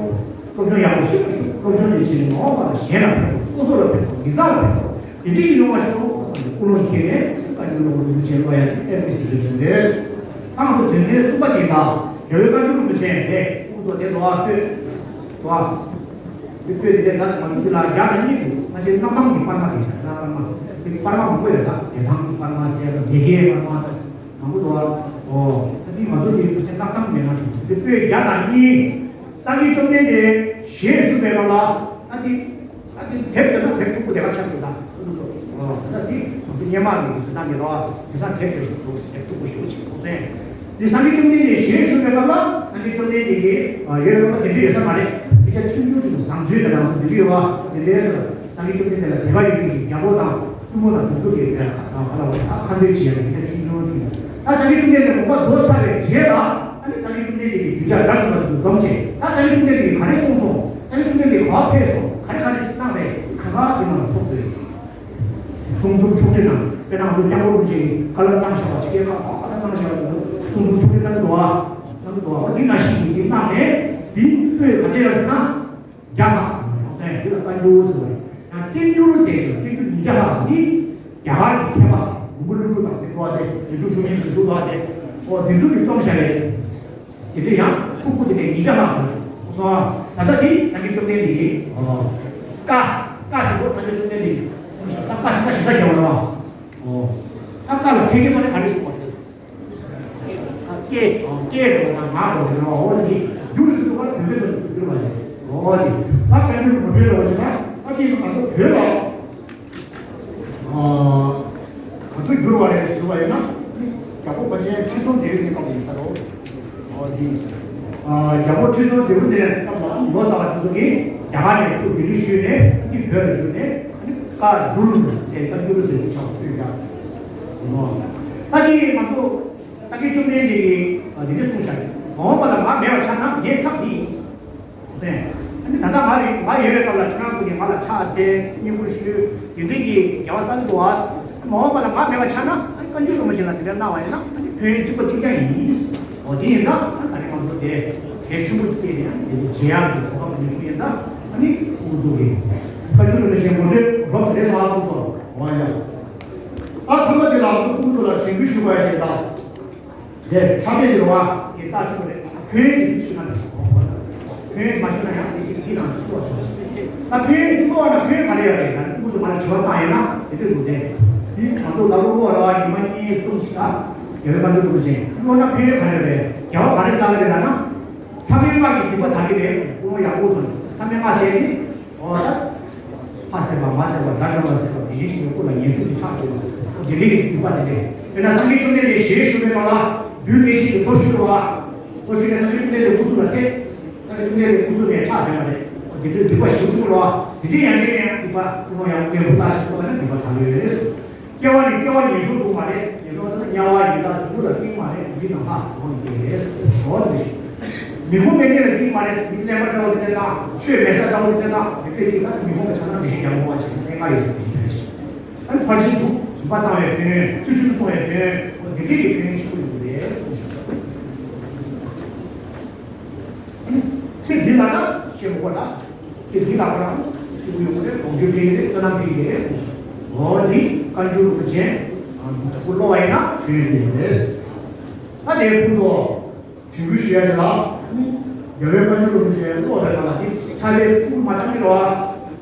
སློབ་སྦྱོང་ཡག་པོ་ཤེས་པ་ཤོག་སློབ་སྦྱོང་དེ་བྱས་ནས་མ་འོངས་པ་ལ་གཞན་ལ་ཕན་ཐོགས། སོ་སོ་ལ་ཕན་ཐོགས། མི་ཚང་ལ་ཕན་ཐོགས། དེ་འདྲ་ཞིག་ཡོང་བ་ཤོག་བསམ་ནས་ཀུན་སློང་ཞིག་འཁྱེར་ནས་བཀའ་འགྱུར་སློབ་དཔོན་རིན་པོ་ཆེའི་བློ་ཡང་དེ་ཨེ་པི་སི་རེད་བྱུང་རེད། ད་ང་ཚོ་དོན་ཚན་གསུམ་པ་དེ་དང་རྒྱལ་བའི་བཀའ་འགྱུར་རིན་པོ་ཆེ་རེད། ཀུན་སློང་དེ་འགྲོ་བ་ཐོས། འགྲོ་བ། མི་ཐོས་དེ་ལ་ང་ཚོ་འདི་ལ་རྒྱ་དང་གཉིས་འདུག་ཕལ་ཆེར་གནའ་གཏམ་གྱི་པར་མ་དེ་ཟེར། གནའ་པར་མ་དེ་པར་མ་མང་པོ་ཡོད་ད། རྒྱ་ཐང་གི་པར་མ་ཟེར་ཡ་དང་། སྡེ་དགེའི་པར་མ་དང་། མང་པོ་འདུག་ཨ། ཨོ། ད་འདི་ང་ཚོ་འདི་ཕལ་ཆེར་གནའ་གཏམ་མེད་ན་བྱུང་། འདི་དཔེ་རྒྱ་དང་གཉིས། སངས་རྒྱས་བཅོམ་ལྡན་འདས་ཞལ་བཞུགས་པའི་སྐབས་ལ་ཨ་འདི་ཨ་འདི་དེབ་ཟེར་ན་དེབ་མཐུག་པོ་དེ་ག་ཆགས་འདུག་ད། ཨོ། ད་འདི་ང་ཚོ་སྔོན་མ་གི་ལུགས་སྲོལ་ནང་གི་རེད་བ། དེང་སང་དེབ་ཟེར་བཞིན་འདུག་དེབ་མཐུག་པོ་ཞེ་པོ་ཅིག་འདུག་ཟེར། འདི་སངས་རྒྱས་བཅོམ་ལྡན་འདས་ཞལ་བཞུགས་པའི་སྐབས་ལ་སངས་རྒྱས་བཅོམ་ལྡན་འདས་ཀྱིས་ཡོད་པ་དེ་འདྲ་ཡོད་ས་མ་རེད། དེ་ཆ་ཆུང་ཆུང་ཆུང་བཟང་སྤྱོད་དང་ང་ཚོ་འདི་འདྲ་ཡོད་བ། དེ་འདྲའི་ཟེར། སངས་རྒྱས་བཅོམ་ལྡན་འདས་ལ་དད་པ་ཡོད་མཁན་གྱི་རྒྱལ་པོ་དང་བཙུན་མོ་དང་དེ་ཚོ་གིས་ཁ་ལ་བ་ཁ་འདོན་བྱེད་ཡ་དེ་ཆུང་ཆུང་ཆུང་། ད་སངས་རྒྱས་བཅོམ་ལྡན་འདས་དགོངས་པ་རྫོགས་ཚར་བའི་རྗེས་ལ་ཨ་ནི་སངས་རྒྱས་བཅོམ་ལྡན་འདས་ཀྱིས་གདུལ་བྱ་དགྲ་བཅོམ་པ་དེ་ཚོ་འཛོམས་བྱས། ད་སངས་རྒྱས་བཅོམ་ལྡན་འདས་ཀྱིས་ག་རེ་གསུངས་སོང་། སངས་རྒྱས་བཅོམ་ལྡན་འདས་ག་པར་ཕེབས་སོང་། ག་རེ་ག་རེ་གནང་རེད། གང་ག་དེ་ནང་ལ་ཐོབ་ཟེར། གསུང་རྩོམ་ཕྱོགས་སྒྲིག་ནང་དཔེར་ན་ང་ཚོ་སྐྱབས་མགོན་རིན་པོ་ཆེ་གིས་བཀའ་སློབ་གནང་བཞག་པ་ཆེ་ཁག་གང་ག་ས་གནང་བཞག་པ་དེ་ཚོ་གསུང་རྩོམ་ཕྱོགས་སྒྲིག་གནང་གི་འདུག་ཨ། གནང་གི་འདུག་ཨ། འོ་དེ་ནང་བཞིན་གྱི་དེ་གནང་ནས་དེའི་དཔེ་ག་ཚོད་ཡོད་ཟེར་ན། བརྒྱ་ལྷག་ཙམ་ཡོད་ཟེར། འདི་ལ་བཀའ་འགྱུར་ཟེར་བ་རེད། ཡང་བསྟན་འགྱུར་ཟེར་ཞིང་བསྟན་འགྱུར་ཉིས་བརྒྱ་ལྷག་ཙམ་ནི་རྒྱ་གར་གྱི་མཁས་པ་མགོན་པོ་ཀླུ་སྒྲུབ་དང་དེ་འདྲ་བ་དེ། རྗེ་འབྲུག་ཆོས་རྒྱལ་རིན་པོ་ཆེ་བ་དེ། འོ་དེ་ཚོ་གིས་རྩོམ་བཞག་རེད། དེ་འདྲ་ཡང་མཐུག་པོ་དེ་འདྲ་ཉིས་བརྒྱ་ལྷག་ཙམ་ཡོད་སོང་ཨ། ད་ལྟ་དེ་སངས་རྒྱས་བཅོམ་ལྡན་འདས་ཀྱིས། ཨོ། བཀའ། བཀའ་ཟེར་གོ་སངས་རྒྱས་བཅོམ་ལྡན་འདས་ཀྱིས། ད་བཀའ་ཟེར་ན་ཞེ་ས་རྒྱག་པ་རེད་བ། ཨོ། ད་བཀའ་ལ་ཕལ་སྐད་ཐོག་ནས་ག་རེ་ཞུ་དགོས་རེད། ཨ། སྐད། ཨོ། སྐད་རེད་བ། ད་ང་རོ་རེད་བ། འོ་དེ་བསྒྱུར་ཟེར་དུས་བཀའ་ལ་བོད་སྐད་ཐོག་ནས་བསྒྱུར་བ་རེད། ཨོ་དེ། ད་བཀའ་འགྱུར་ངོ་སྤྲོད་ལ་བ་ཅིག་ན། ང་ཚོ་བོད་ལ་ཨ་ག་དུས་བསྒྱུར་བ་རེད་ཟེར་བ་ཡིན་ན། རྒྱལ་པོ་ཕལ་ཆེར་ཁྲི་སྲོང་ལྡེའུ་བཙན་སྐབས་ཡིན་ས་རེད། ཨོ་དེ་ཡིན་ས་རེད། ཨ་རྒྱལ་པོ་ཁྲི་སྲོང་ལྡེའུ་བཙན་སྐབས་ལ་ལོ་ཙཱ་བ་དེ་ཚོ་གིས་རྒྱ་གར་ནས་ཚུར་ལྡི་ལི་བཞུད་ནས་འདི་བོད་ལ་བསྒྱུར་ནས། བཀའ་འགྱུར་ཟེར། བཀའ་འགྱུར་ཟེར་དུས་ཆགས་ཚུལ་ཡ། ད་འདི་ང་ཚོ་ས་དགེ་བཅོམ་ལྡན་འདས་ཀྱིས་འདི་འདྲ་གསུངས་བཞག་མ་འོངས་པ་ལ་ང་མེད་པ་ཆགས་ན་ངའི་ཚབ་འདི་ཡིན་ཟེར། ཨ་ནི་ད་ལྟ་ང་རེད། ང་ཡོད་པའི་སྐབས་ལ་ཁྱེད་རང་ཚོ་གིས་ང་ལ་ཕྱག་འཚལ། བསྙེན་བཀུར་ཞུས། དེ་འདྲའི་གི་དགེ་བ་བསགས་འདུག་ཨ། མ་འོངས་པ་ལ་ང་མེད་པ་ཆགས་ན། ཨ་ནི་བཀའ་འགྱུར་རིན་པོ་ཆེ་ལ་དེ་འདྲ་གནང་བ་ཡིན་ན། ཨ་ནི་ཕན་ཡོན་གཅིག་པ་གཅིག་རྐྱང་ཡིན། འོ་དེ་ཡིན་ཙང་། ཨ་ད་ནི་ང་ཚོ་དེ་གལ་ཆེན་པོ་བརྩིས་ནས། ཨ་ནི་དེ་ཚོ་བྱེད་ཡག་གི་གོ་སྐབས་ཉུང་ཤོས་ཡིན་ཙང་། ཨ་ནི་ཁོང་ཚོ་གི་བཀའ་འགྱུར་རིན་པོ་ཆེ་ངོ་སྤྲོད་རོབ་ཙམ་རེད་སོང་། ཨ་ཁོང་ཚོ་འོ་ཡ། ཨ་ཐོག་མ་དེ་ལ་ཁོང་ཚོ་ལ་དྲན་སྐུལ་ཞུ་བ་ཞིག་དང་། དེ་ཕྱག་དཔེ་ཡིན་རུང་བ་ངས་རྩ་ཆུང་པོ་རེད། ཕན་ཡོན་དེ་ཞུ་ན་མི་སྲིད། ཕན་ཡོན་མ་ཞུ་ན་ཡང་དེ་དེ་དེ་རང་གཅིག་པོ་ཞུ། ད་ཕན་ཡོན་དེ་བློ་ན་ཕན་ཡོན་ག་རེ་ཡོད་རེད། ང་ཚོ་མར་དྲི་བ་བཏང་ཡོད་ན་དེ་འདྲ་འདུག་སྟེ། དེ་ང་ཚོ་ལ་ལོ་བ་ར་བ་ཉི་མ་གཉིས་གསུམ་ཞིག་ད་རྒྱལ་བའི་བཀའ་འགྱུར་དུ་ཅན་བློ་ན་ཕན་ཡོན་ག་རེ་ཡོད་རེད། དགེ་བ་ག་རེ་བསགས་རེད་ལབ་ན། མཚམས་མེད་ལྔ་གི་སྡིག་པ་དག་གི་རེད་གསུངས། ཀུན་སློང་ཡག་པོ་དང་མཚམས་མེད་ལྔ་ཟེར་ནི། འོ་ད། ཕ་བསད་པ། མ་བསད་པ། དགྲ་བཅོམ་པ་བསད་པ། དེ་བཞིན་གཤེགས་པའི་སྐུ་ལ་ངན་སེམས་ཀྱི་ཕྲག་དོག་པ། དེ་འདྲའི་གི་སྡིག་པ་དེ་རེད། དཔེར་ན་སངས་རྒྱས་བཅོམ་ལྡན་འདས་ཞལ་བཞུགས་པའི་སྐབས་ལ་བདུད་ལེགས་བཤད་ཀྱི་མདོ་ཞུ་རོགས། མདོ་ཞུས་ནས་སངས་རྒྱས་བཅོམ་ལྡན་འདས་སྐུ་གཟུགས་ལ་ཐེབས། སངས་རྒྱས་བཅོམ་ལྡན་འདས་སྐུ་གཟུགས་ནས་ཁྲག་འབྱུང་བ་རེད། དེ་འདྲའི་སྡིག་པ་ཞེ་པོ་བྱུང་རོགས། དེ་འདྲའི་ཡང་བྱས་ནས་ཡང་སྡིག་པ་ཀུན་སློང་ཡག་པོ་ངན་པ་བསགས་ཤིང་བསགས་པ་ན་སྡིག་པ་དག་ཡོད་རེད། སྐྱེ་བ་ནས་སྐྱེ་བ་ངན་སོང་འགྲོ་མ་རེད། ངན་སོང་ལ་དམྱལ་བ་ཡི་དྭགས་དུད་འགྲོ་ལ་སྟིང་མ་རེད། མི་དང་ལྷ་འགྲོ་མི་དེ་རེད། འོ་དེ་བཞིན་མི་ཁོམ་པའི་གནས་ལ་སྟིང་མ་རེད། མི་གླེན་པ་འདྲ་བོ་དེ་འདྲ་དང་། ཆོས་མེད་ས་འདྲ་བོ་དེ་འདྲ་དང་། དེ་འདྲ་ཡིན་ན་མི་ཁོམ་པའི་ཆ་ཚང་དེ་བཞིན་ཡང་མོ་བ་ཞིག་གནས་ཀ་ཡོད་ས་དེ་འདྲ་ཞིག་ཨ་ནི་ཕར་ཕྱིན་དྲུག་སྦྱིན་པ་བཏང་བའི་ཕན་ཡོན། ཚུལ་ཁྲིམས་སྲུང་བའི་ཕན་ཡོན། འོ་དེ་འདྲ་གི་ཕན་ཡོན་ཆེན་པོ་ཡོད་རེད་གསུངས་ཤག་ཨ་ནི་ཚེ་འདི་ལ་ན་ཤེས་དགོས་ལ། ཚེ་འདི་ལ་ཁོ་རང་སྐྱིད་པོ་ཡོང་གི་རེད། ལོངས་སྤྱོད་སྤྲད་ཀྱི་རེད། བསོད་ནམས་སྤྲད་ཀྱི་རེད། འོ་འདི་བཀའ་འགྱུར་རིན་པོ་ཆེ་ཁོ་ཀློག་པ་ཡིན་ན་ཕན་ཡོན་ཡོད་རེད། ད་དེ་ཕུན་ཚོགས་དྲན་སྐུལ་ཞུ་ཡ་དེ་ལ། རྒྱལ་བའི་བཀའ་འགྱུར་རིན་པོ་ཆེ་ཀློག་པའི་སྐབས་ལ་དེ་ཕྱག་ལས་ཕྲུ་གུ་མ་བཏང་གི་རེད་བ།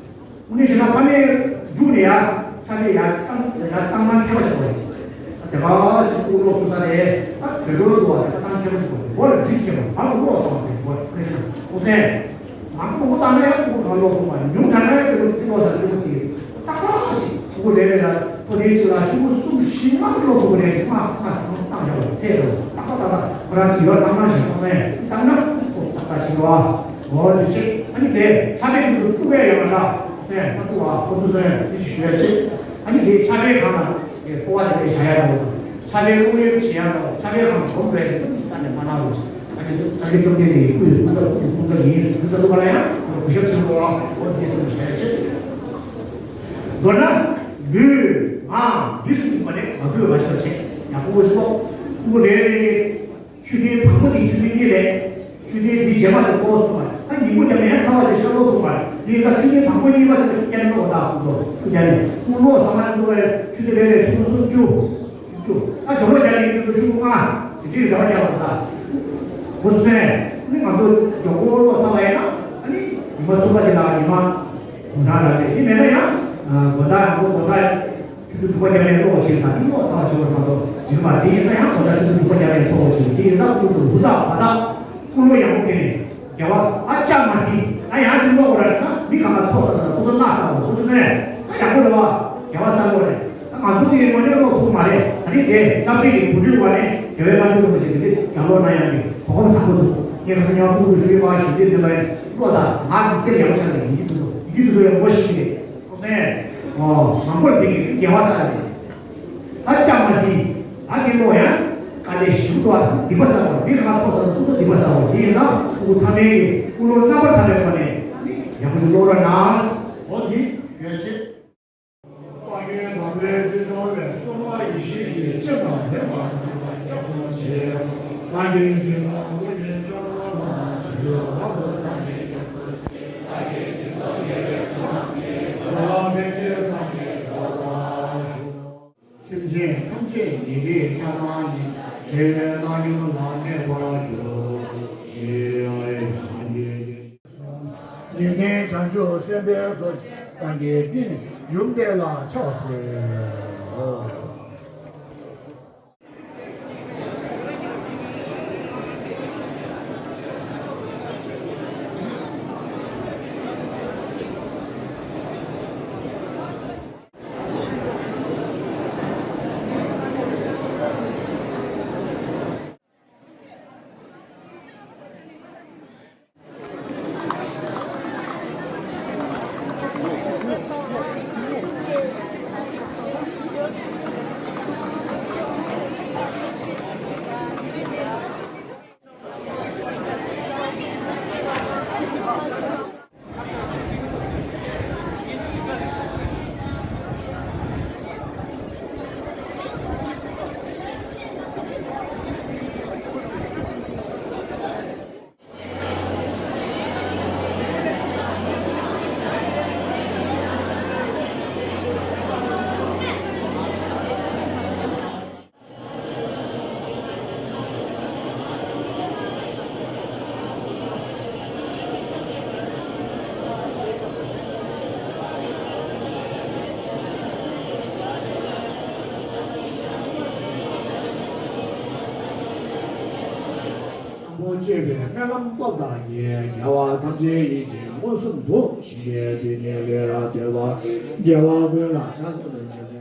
དངོས་གནས་བྱས་ན་ཕ་མས་རྒྱུགས་ནས་ཡར་ཕྱག་ལས་ཡར་བཏང་ཡར་བཏང་ན་མཁས་པ་ཞིག་དགོས་རེད། དེ་ག་ཅིག་ཀློག་ཐུབ་ས་རེད། ད་གྲོས་གྲོལ་འདུག་བ། དེ་ག་བཏང་མཁས་པོ་ཞིག་དགོས་རེད། མགོ་ལ་སྒྲིག་མཁས་པ། བར་དུ་ཀློག་སོང་བ་ཟེར་དགོས་རེད། དངོས་གནས་བྱས་ན་ཨོ་སེ། མང་པོ་མང་པོ་བཏང་ན་ཡང་ཁོ་ཁོ་རང་ཀློག་ཐུབ་པ་རེད། ཉུང་དྲགས་ན་ཡང་ཙི་གུ་ཙི་ཀློག་ས་ཙི་གུ་ཙི་ཏག་ཏག་ཞིག་ཁོ་ཁོ་རེ་རེ་ལ་ཚོ་ལས་གཅིག་ལ་ཤོག་གུ་གསུམ་བཞི་ལྔ་ཙམ་ཀློག་ཐུབ་པ་རེད། ལྔ་ས་ལྔ་ས་ལྔ་ས་བཏང་བཞག་པ་ཚད་རེད། ཏག་ཏག་ཏག་ཏག་ཁོ་རང་ཅིག་ཡོད་ལྟ་ན་ཞིག་ཨོ་སེ་བཏང་ན་ཁོ་ཏག་ཏག་ཅིག་རེད་བ། འོ་དེ་ཆེ། ཨ་ནི་དེ་ཕྱག་དཔེ་དེ་ཚོ་དཀྲུག་ཡ་ཡོད་མ་འདྲ། ཨེ་མ་དཀྲུག་བ། ཁོ་ཚོ་སོན་ཙི་ཞིག་ཞུ་ཡ་ཆེ། ཨ་ནི་དེ་ཕྱག་དཔེ་གང་ལ་དེ་སྤོ་བ་དེ་འདྲ་བཞག་ཡ་འདྲ་བོ་དང་། ཕྱག་དཔེ་སློབ་ཡོན་བྱེད་ཡ་འདྲ་བོ། ཕྱག་དཔེ་གང་སྒོམ་འདྲ་ཡ་དེ་ཚོ་གཙང་ནས་མ་གནང་རོགས་བྱེད། ས་སྐྱ་ས་སྐྱ་བཅོམ་ལྡན་འདས་ཀྱི་སྐུ་ཡི་སྐུ་ཚབ་སྐུ་གསུང་ཚབ་ཡིན་ཞུ་ཚབ་འདུག་ག་ལ་ཡང་གུས་ཞབས་ཆེན་པོ་བ། འོ་དེ་སོན་བཞག་ཡ་ཆེ། མདོར་ན་ལུས་ངག་ཡིད་གསུམ་གྱི་སྒོ་ནས་མ་གུས་པ་མ་བྱེད་པ་བྱེད། ཡག་པོ་ཞིག་ལོ། སྐུ་རེ་རེ་རེ། ཆོས་ཐུན་དང་པོ་དེ་ཆུ་ཚོད་གཉིས་རེད། ཆོས་ཐུན་འདི་རྗེས་མ་དེ་ཀོ་སོང་བ། ད་ཉིན་མོ་རྒྱབ་ནས་ཡང་ཚ་བ་ཞིག་ཤར་ལོག་ཐུབ་པ། དེ་ཡིན་ཙང་ཆོས་ཐུན་དང་པོ་གཉིས་པ་དེ་ལ་ཤུགས་རྒྱག་ནས་ཀློག་དང་། ཁོང་ཚོ་ཤུགས་རྒྱག་ནས་ཁོང་ཀློག་ས་མ་ནས་འགྲོ་བའི་ཆུ་ཚོད་རེ་རེ་ཤུགས་སུམ་ཅུ། སུམ་ཅུ། ད་མགྱོགས་པོ་རྒྱག་ནས་ཡིན་ཚོ་ཤུགས་ལྔ། དེ་འདྲའི་རེ་བ་རྒྱག་པ་དང་། འོ་སོང་། ཨ་ནི་ང་ཚོ་མགྱོགས་པོ་ཀློག་ཚར་བ་ཡིན་ན། ཨ་ནི་ཉི་མ་གསུམ་པ་དེ་ལ་ཉི་མ་གུང་སེང་རག་རེད། དེ་མེད་ན་ཡང་དགོང་དག་ང་ཚོ་དགོང་དག་ཆུ་ཚོད་དྲུག་པ་བརྒྱབ་ནས་ཀློག་བྱེད་དང་། དེ་ཀློག་ཚར་བ་བྱེད་པ་མ་གཏོགས་ཡིན་པ། དེ་ཡིན་ན་ཡང་དགོང་དག་ཆུ་ཚོད་དྲུག་པ་བརྒྱབ་ནས་ཚོགས་པ་བྱེད། དེ་ཡིན་ན་ཀུན་ཏུ་ཧུར་ཐག་བ་ཐག་ཀུན་སློང་ཡག་པོ་བསྐྱེད་ནས་དགེ་བ་ཨ་ཅག་མ་སྲིད། ཨ་ཡང་དེ་ཀློག་དགོས་ར་ན་མི་གང་ག་ཚོགས་ས་ས་ཚོགས་ས་སྣ་ས་བ་ཁོ་ཚོ་ནས་ཨ་ཡག་པོ་རེད་བ། དགེ་བ་བསགས་དགོས་རེད། ད་ང་ཚོ་དེ་ངོས་ནས་ཀློག་ཐུབ་མ་རེད། ད་ནི་དེ་རྣམ་འགྲེལ་གྱི་གོ་སྒྲིག་འོག་ནས་རྒྱལ་བའི་བཀའ་འགྱུར་རིན་པོ་ཆེ་དེ་འདི་ལྗགས་ཀློག་གནང་ཡག་གི་གོ་སྐབས་བཟང་པོ་འདུག་ངས་ཁ་སང་ཉི་མ་ཕྲུ་གུ་ཚོ་ཞུ་ཡི་བ་ཞུ་དེ་འདི་ལ་ཀློག་དང་། ང་གི་རྩེར་ཡག་པོ་ཆགས་ནས་ཡིན་གྱི་འདུག་སོ། ཡིན་གྱི་འདུག་སོ་ཡང་ངོ་ཤེས་ཀྱི་རེད། ཁོ་སོང་། ཨོ་མང་པོར་འདི་གི་རྒྱལ་བ་ས་རེད། ད་ཅང་མ་སྲིད། ད་འདི་ཀློག་ཡང་དཀའ་ལས་ཞིག་འདུག་ཨ། སྡིག་པ་བསགས་པ་མི་ལ་ང་ཚོགས་ས་ལ་སོ་སོ་སྡིག་པ་བསགས་པ་དེ་ཡིན་ན་ཕྲུ་གུ་ཚང་མའི་ཀུན་སློང་རྣམ་པར་དག་པའི་སྒོ་ནས་ཡག་པོ་ཞིག་ཀློག་རོགས་གནང་། འོ་འདི་ཞུ་ཡ་ཆེད། སངས་རྒྱས་དམ་པའི་ཆོས་སྐྱོང་བའི། སྲུང་མ་ཡེ་ཤེས་ཀྱི་སྤྱན་དང་ལྡན་པ་རྣམས་ལ་སྐྱབས་སུ་མཆི། སངས་རྒྱས་ཞིང་དང་དགུ་བརྙེས་ཆོས་སྐོར་ལ། བྱང་ཆུབ་བར་དུ་བདག་ཉིད་སྐྱབས་སུ་མཆི། བདག་གིས་སྦྱིན་སོགས་དགེ་བའི་ཚོགས་བསགས་ནས། འགྲོ་ལ་ཕན་ཕྱིར་སངས་རྒྱས་འགྲུབ་པར་ཤོག། སེམས་ཅན་ཐམས་ཅད་ཉེ་རིང་ཆགས་སྡང་གཉིས། བྲལ་བའི་བདག་ཉིད་ལ་གནས་པར་གྱུར་ཅིག། འཇིག་རྟེན་བྱང་ཆུབ་སེམས་དཔའི་ཚོགས། སངས་རྒྱས་འདི་ནི་ཡུམ་དེ་ལ་ཕྱག་འཚལ་ལོ། སྤྱོད་པའི་སྨོན་ལམ་སྟོབས་དང་ཡིན། རྒྱལ་བ་ཐམས་ཅད་ཡིད་ཀྱིས་མངོན་སུམ་དུ། ཞིང་གི་རྡུལ་སྙེད་ལས་རབ་བརྒྱལ་བ། རྒྱལ་བ་ཀུན་ལ་ཕྱག་འཚལ་ལོ། ད་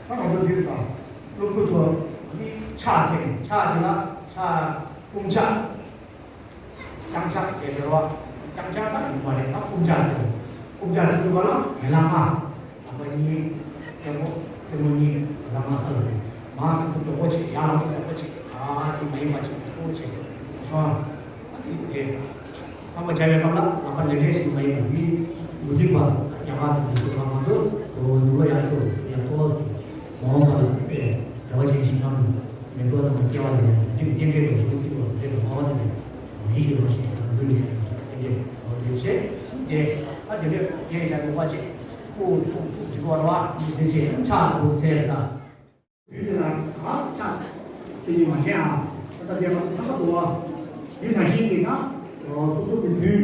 ང་ཚོ་འདིར་དང་སློབ་ཕྲུག་ཚོ་ནི་ཕྱག་འཚལ་ནས་ཕྱག་དེ་ལ་ཕྱག་སྐུ་ཕྱག་རྐྱང་ཕྱག་ཟེར་ཞོར་བ། རྐྱང་ཕྱག་ད་ཡིན་པ་རེད། ད་སྐུ་ཕྱག་ཟེར། སྐུ་ཕྱག་ཟེར་དུས་ག་ལ་ཡན་ལག་ལྔ། ལག་པ་གཉིས། ལྟད་མོ་ལྟད་མོ་གཉིས། ལག་ལྔ་ས་ལ་རེད། མ་ཚུགས་མགྱོགས་པོ་བྱེད། ཡང་ལ་མགྱོགས་པོ་བྱེད། ཨ་ཙི་མ་ཡིན་པ་བྱེད། མགྱོགས་པོ་བྱེད་སོང་། ཨ་ནི་དེ། ཐ་མ་བྱ་བའི་སྐབས་ལ་ལག་པ་ལེ་ལེ་ཞིག་མ་ཡིན་པ་འདི་མུ་སྟེགས་པ་ཡང་ང་ཚོ་འདི་ཚོ་ང་ཚོ་ནུ་བ་ཡང་ཆོག་ཡང་ཏོག་ཙམ་མ་འོངས་པ་ལ་དཔེ་བདེ་བ་ཅན་ཞིག་ངམ་མེ་ཏོག་དང་སྐྱེ་བ་ལ་ཡང་འཇིག་རྟེན་འབྲེལ་བའི་ཞིང་ཚིག་པ་འབྲེལ་བའི་ངོ་བོ་དེ་ནས་ཡིད་ཤེས་རོ་ཞིག་དང་ལུས་ཤེས་རྟེན་འབྲེལ་ངོ་བོ་དེ་བྱས་ཏེ། ཨ་དེ་ལས་རྒན་ཞག་ཡོད་པ་ཅིག་ཁོ་སོང་ཐུག་འཇིག་པ་ར་བ་འདི་བྱས་ཕྱག་ཏུ་འཚལ་ད། རྒྱུད་འདི་ལ་ག་ས་ཆགས་ཟེར་ནས་མ་བྱས་ཨ། ད་ལྟ་བདེན་པ་ཐམ་པ་འདུག་བ། འདི་ནང་བཞིན་གྱི་ན། སོ་སོ་གི་རྒྱུད་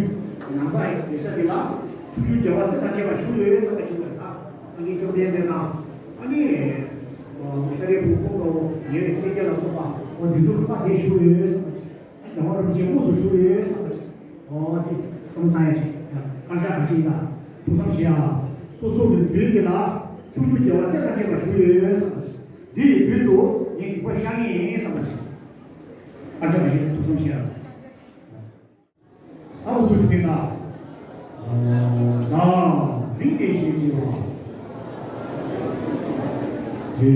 ནང་པ་ཡོད་ས་འདི་ལ་ཕྱོགས་བཅུའི་རྒྱལ་བ་སྲས་དང་བཅས་པ་བཞུགས་ཡོད་བསམ་པ་ཞིག་ལ། ད་སངས་རྒྱས་བཅོམ་ལྡན་འདས་དང་ཨ་ནི་ཤཱ་རིའི་བུ་ཁོང་དང་ཉེ་བའི་སེམས་ཅན་ལ་སོགས་པ་འོ་འདི་ཚོ་ལ་དེ་བཞུགས་ཡོད་བསམ་པ་ཞིག་རྒྱལ་བ་རིན་པོ་ཆེ་དངོས་སུ་བཞུགས་ཡོད་བསམ་པ་ཞིག་འོ་དེ་བསམ་བློ་བཏང་ཡ་ཅིག་ཡང་དཀར་ཆག་ག་ཞིག་ཡིན་ད། ཐུགས་བསམ་བཞེས་ཨ། སོ་སོ་གི་རྒྱུད་འདི་ལ་ཕྱོགས་བཅུའི་རྒྱལ་བ་སྲས་དང་བཅས་པ་བཞུགས་ཡོད་བསམ་པ་ཞིག་འདི་ཡི་མདུན་དུ་ངས་སྡིག་པ་བཤགས་ངེས་ཡིན་བསམ་པ་ཞིག་ཨ་ཅག་མ་ཞིག་ཐུགས་བསམ་བཞེས་ཨ། ཨ་མོ་ཚུར་ཞུ་གིན་ད། ད་རིང་དེ་ཞེས་བགྱི་བ། ཡི་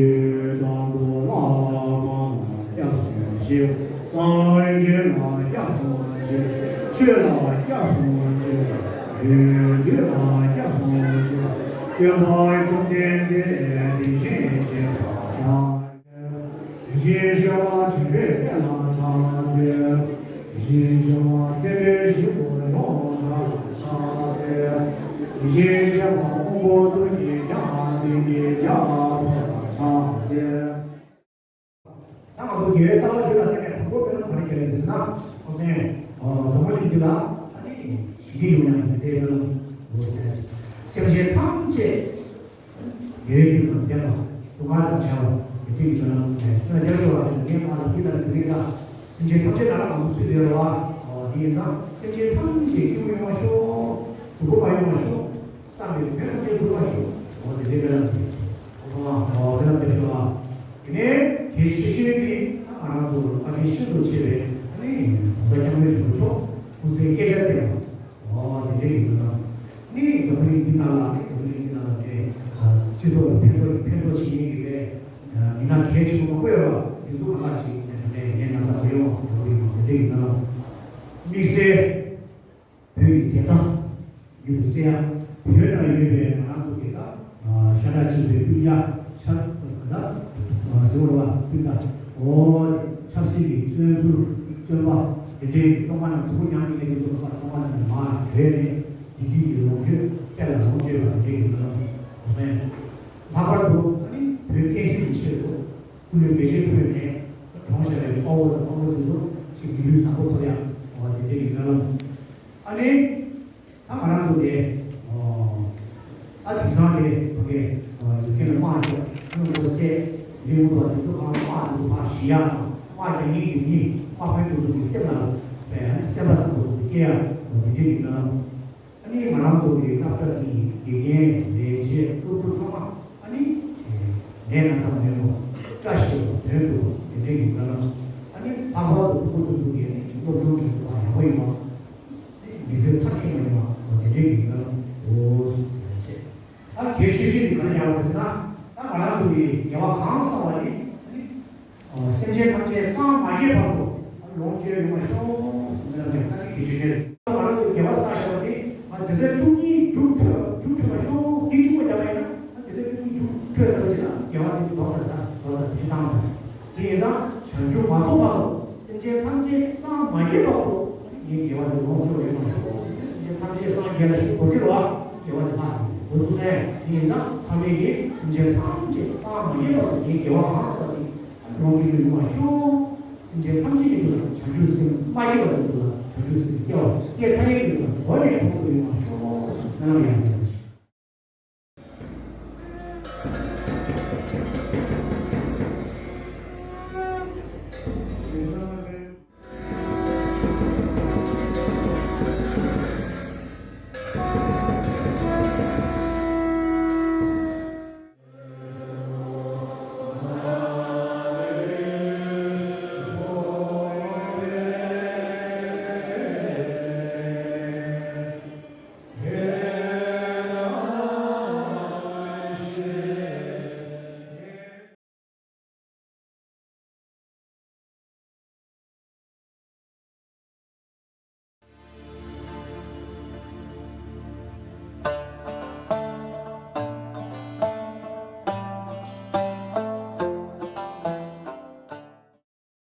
དམ་པོ་བླ་མ་ལ་སྐྱབས་སུ་མཆིའོ། སངས་རྒྱས་ལ་སྐྱབས་སུ་མཆིའོ། ཆོས་ལ་སྐྱབས་སུ་མཆིའོ། ཡོན་ཏན་ལ་སྐྱབས་སུ་མཆིའོ། སྟོན་པ་བཅོམ་ལྡན་འདས་དེ་བཞིན་གཤེགས་པ་དང་། ཡེ་ཤེས་ཤར་བ་དྲན་པའི་གཏེར་ལ་ཕྱག་འཚལ། ཡེ་ཤེས་ཤར་བ་མཚན་དཔེའི་ཞིང་དུ་ཡོངས་གྲགས་ལ་ཕྱག་འཚལ། ཡེ་ཤེས་ཤར་བ་ཀོང་པོ་ཏི་ལོ་ཀི་རྒྱལ་བ་དེ་ཉིད་རྒྱལ་བ་ཕོ་ལ་ཕྱག་འཚལ། ད་ང་ཚོ་རྒྱལ་བའི་རྩ་བ་འདི་ལ་བརྟེན་ནས་དང་པོ་དཔེར་ན་ག་རེ་བརྒྱབ་ཡོད་ཟེར་ན། ཁོ་ཚོས་འཛམ་བུ་གླིང་འདི་ལ་ཨ་ནི་ཞི་བདེ་ཡོང་ཡག་གི་དེ་ལ་སེམས་ཅན་ཐམས་ཅད་རྒྱལ་བའི་རྒྱུད་དང་ལྡན་པ། སྡུག་བསྔལ་དང་བྲལ་བ་དེ་འདྲའི་ཡོད་ན་ལ་ནས་ཁྱོད་རྒྱལ་ཤོར་བ་ཞིག་ངས་མ་ལ་འདི་ལ་དེ་རིགས་ལ་སེམས་ཅན་ཐམས་ཅད་ནང་ལ་ང་ཚོ་ཚུད་ཡོད་རེད་བ། འོ་དེ་ཡིན་ཙང་སེམས་ཅན་ཐམས་ཅད་སྐྱིད་པོ་ཡོང་བ་ཤོག་སྡུག་པོ་མ་ཡོང་བ་ཤོག་བསམ་པའི་འདོད་པ་དེ་འགྲུབ་པ་ཤོག་འོ་དེ་འདྲའི་དཔེ་ལ་འདི་འོ་ཐོག་མ་འོ་དཔེ་ལ་འདི་ཤོག་ཨ། དེ་ནས་གལ་ཆེ་ཤོས་ནི་ང་རང་ཚོ་ཕ་གི་ཤིན་ཏུ་ཆེ་བའི་ཨ་ནི་༸གོང་ས་༸སྐྱབས་མགོན་ཆེན་པོ་མཆོག་སྐུ་ཚེ་བསྐལ་བརྒྱར་བརྟན་པ། འོ་དེ་འདྲའི་ཡིན་ན། ནི་འཛམ་བུ་གླིང་འདི་ནང་ལ་ནི་འཛམ་བུ་གླིང་འདི་ནང་ལ་དེ་སྤྱི་ཚོགས་ལ་ཕན་ཐོགས་ཕན་ཐོགས་བྱེད་མཁན་གྱི་རེད། མི་སྣ་གལ་ཆེན་པོ་མང་པོ་ཡོད་པ་འདི་ཚོ་གང་ལ་ཞིག་ནས་དེ་འདྲའི་ངས་ན་ཚ་བ་ཡོང་བ་དེ་འདྲའི་ཡིན་ན། དམིགས་བསལ་བོད་ཀྱི་བདེན་མཐའ་མྱུར་དུ་གསལ་ཡ། བོད་ནང་ཡོད་པའི་ང་རང་ཚོ་གི་ད། ཤ་ཁྲག་གཅིག་པའི་སྤུན་ཀྱག་ཆ་ད་ཟེར་བ་སྤུན་ཟླ། འོ་ཆབ་སྲིད་ཀྱི་བཙོན་ཟུར་བཙོན་པ་དེ་འདྲའི་བཙོན་ཁང་ནང་སྡུག་པོ་མྱངས་ནས་ཡོད་དུས་ཙམ་པ་བཙོན་ཁང་ནང་ནས་མར་བྲོས་ནས་བདེ་སྐྱིད་ཀྱི་ལོངས་སྤྱོད་དཔལ་ལ་ལོངས་སྤྱོད་པ་དེ་འདྲའི་ཡིན་ན་ལ་གོ་སོང་། ལྷག་པར་དུ་ཨ་ནི་བོད་བསྟན་སྲིད་ཀྱི་ཆེད་དུ་སྐུ་ལུས་མེ་མཆོད་ཕུལ་ནས་གྲོངས་བཞག་པའི་དཔའ་བོ་དང་དཔའ་མོ་དེ་ཚོ་ཅིག་སྒྱིད་ལུག་བཟང་པོ་ཐོབ་ཡ་འོ་དེ་འདྲའི་ཡིན་ན་ལ། ཨ་ནི། ད་ང་རང་ཚོ་དེ་ ད་དེང་སང་དེ་ཕ་གི་ཡུལ་ཁྱེད་ལ་དམག་རྒྱག་ཁྱོད་ངོ་སེ་ལེའུ་དང་དེ་ཚོ་གང་དམག་དེ་ཚོ་ཕར་ཞི་ཡག་དང་དམག་རྒྱག་མཁན་གྱི་མི་དམག་དཔོན་དེ་ཚོ་གི་སེམས་ལ་བས་སེམས་པ་བཟང་པོ་དེ་སྐྱེ་ཡག་དང་དེ་འདྲའི་ཡིན་ན། ཨ་ནི་ང་རང་ཚོ་གི་སློབ་གྲྭ་འདི་དགེ་རྒན་ལས་བྱེད་སློབ་ཕྲུག་ཚང་མ་ཨ་ནི་ལས་ན་ཚ་མེད་པོ་བཀྲ་ཤིས་པ་དོན་གྲུབ་པ་དེ་འདྲའི་ཡིན་ན་ཨ་ནི་ལྷག་པར་དུ་སློབ་ཕྲུག་ཚོ་གི་ཨ་ནི་སློབ་སྦྱོང་གི་བཟོ་བ་ཡག་པོ་ཡིན་པ། མི་ཚེ་མཐར་ཕྱིན་པ་ཡིན་པ་དེ་འདྲའི་ཡིན་ན་འོ་ཟེར་བྱས། ད་གལ་ཆེ་ཤོས་དེ་ག་རེ་ཡག་པོ་ཟེར་ན་ད་ང་རང་ཚོ་གི་དགེ་བ་གང་བསགས་པ་དེ་ཨ་ནི། སེམས་ཅན་ཐམས་ཅད་སངས་མ་རྒྱས་བར་དུ་ལོངས་སྤྱོད་ཡོང་བར་ཤོག་ཟེར་ནས་ལབ་ནས་ད་ནི་དེ་ཤེས་བྱས། ང་རང་ཚོ་དགེ་བ་བསགས་བཞག་པ་དེ་ང་འཛིན་གྲྭ་བཅུ་གཉིས་མཇུག་འཕྲོད་མཇུག་འཕྲོད་པར་ཤོག་དེ་གཅིག་པོ་བརྒྱབ་པ་ཡིན་ན་ང་འཛིན་གྲྭ་བཅུ་གཉིས་མཇུག་འཕྲོད་ཚར་བ་ཡིན་ན་དགེ་བ་དེ་རྫོགས་ཚར། ད་རྫོགས་ཚར་དེ་བཏང་ཚར། དེ་ཡིན་ཙང་བྱང་ཆུབ་མ་ཐོབ་བར་དུ་སེམས་ཅན་ཐམས་ཅད་སངས་མ་རྒྱས་བར་དུ་ངའི་དགེ་བ་དེ་ལོངས་སྤྱོད་ཡོང་བར་ཤོག་ཟེར་ཏེ་སེམས་ཅན་ཐམས་ཅད་སངས་རྒྱས་པ་ཞིག་དགོས་ཀྱི་རེད་བ། དགེ་བ་དེ་ལྷག་དགོས་ཚུལ་གསན། དེ་ཡིན་ཙང་ཚང་མས་ཀྱིས་སེམས་ཅན་ཐམས་ཅད་སངས་མ་རྒྱས་བར་དུ་ངའི་དགེ་བ་གང་བསགས་པ་དེ། ལོངས་སྤྱོད་ཡོང་བར་ཤོག་སེམས་ཅན་ཐམས་ཅད་ཀྱི་དོན་ལ་བྱང་ཆུབ་སེམས་མ་སྐྱེས་པ་དེ་ཚོ་ལ་བྱང་ཆུབ་སེམས་སྐྱེ་བ་སྐྱེས་ཚར་ཡས་ཀྱི་དོན་ལ་གོ་ནས་གོང་དུ་ཡོང་བར་ཤོག་སྨོན་ལམ་ཡང་།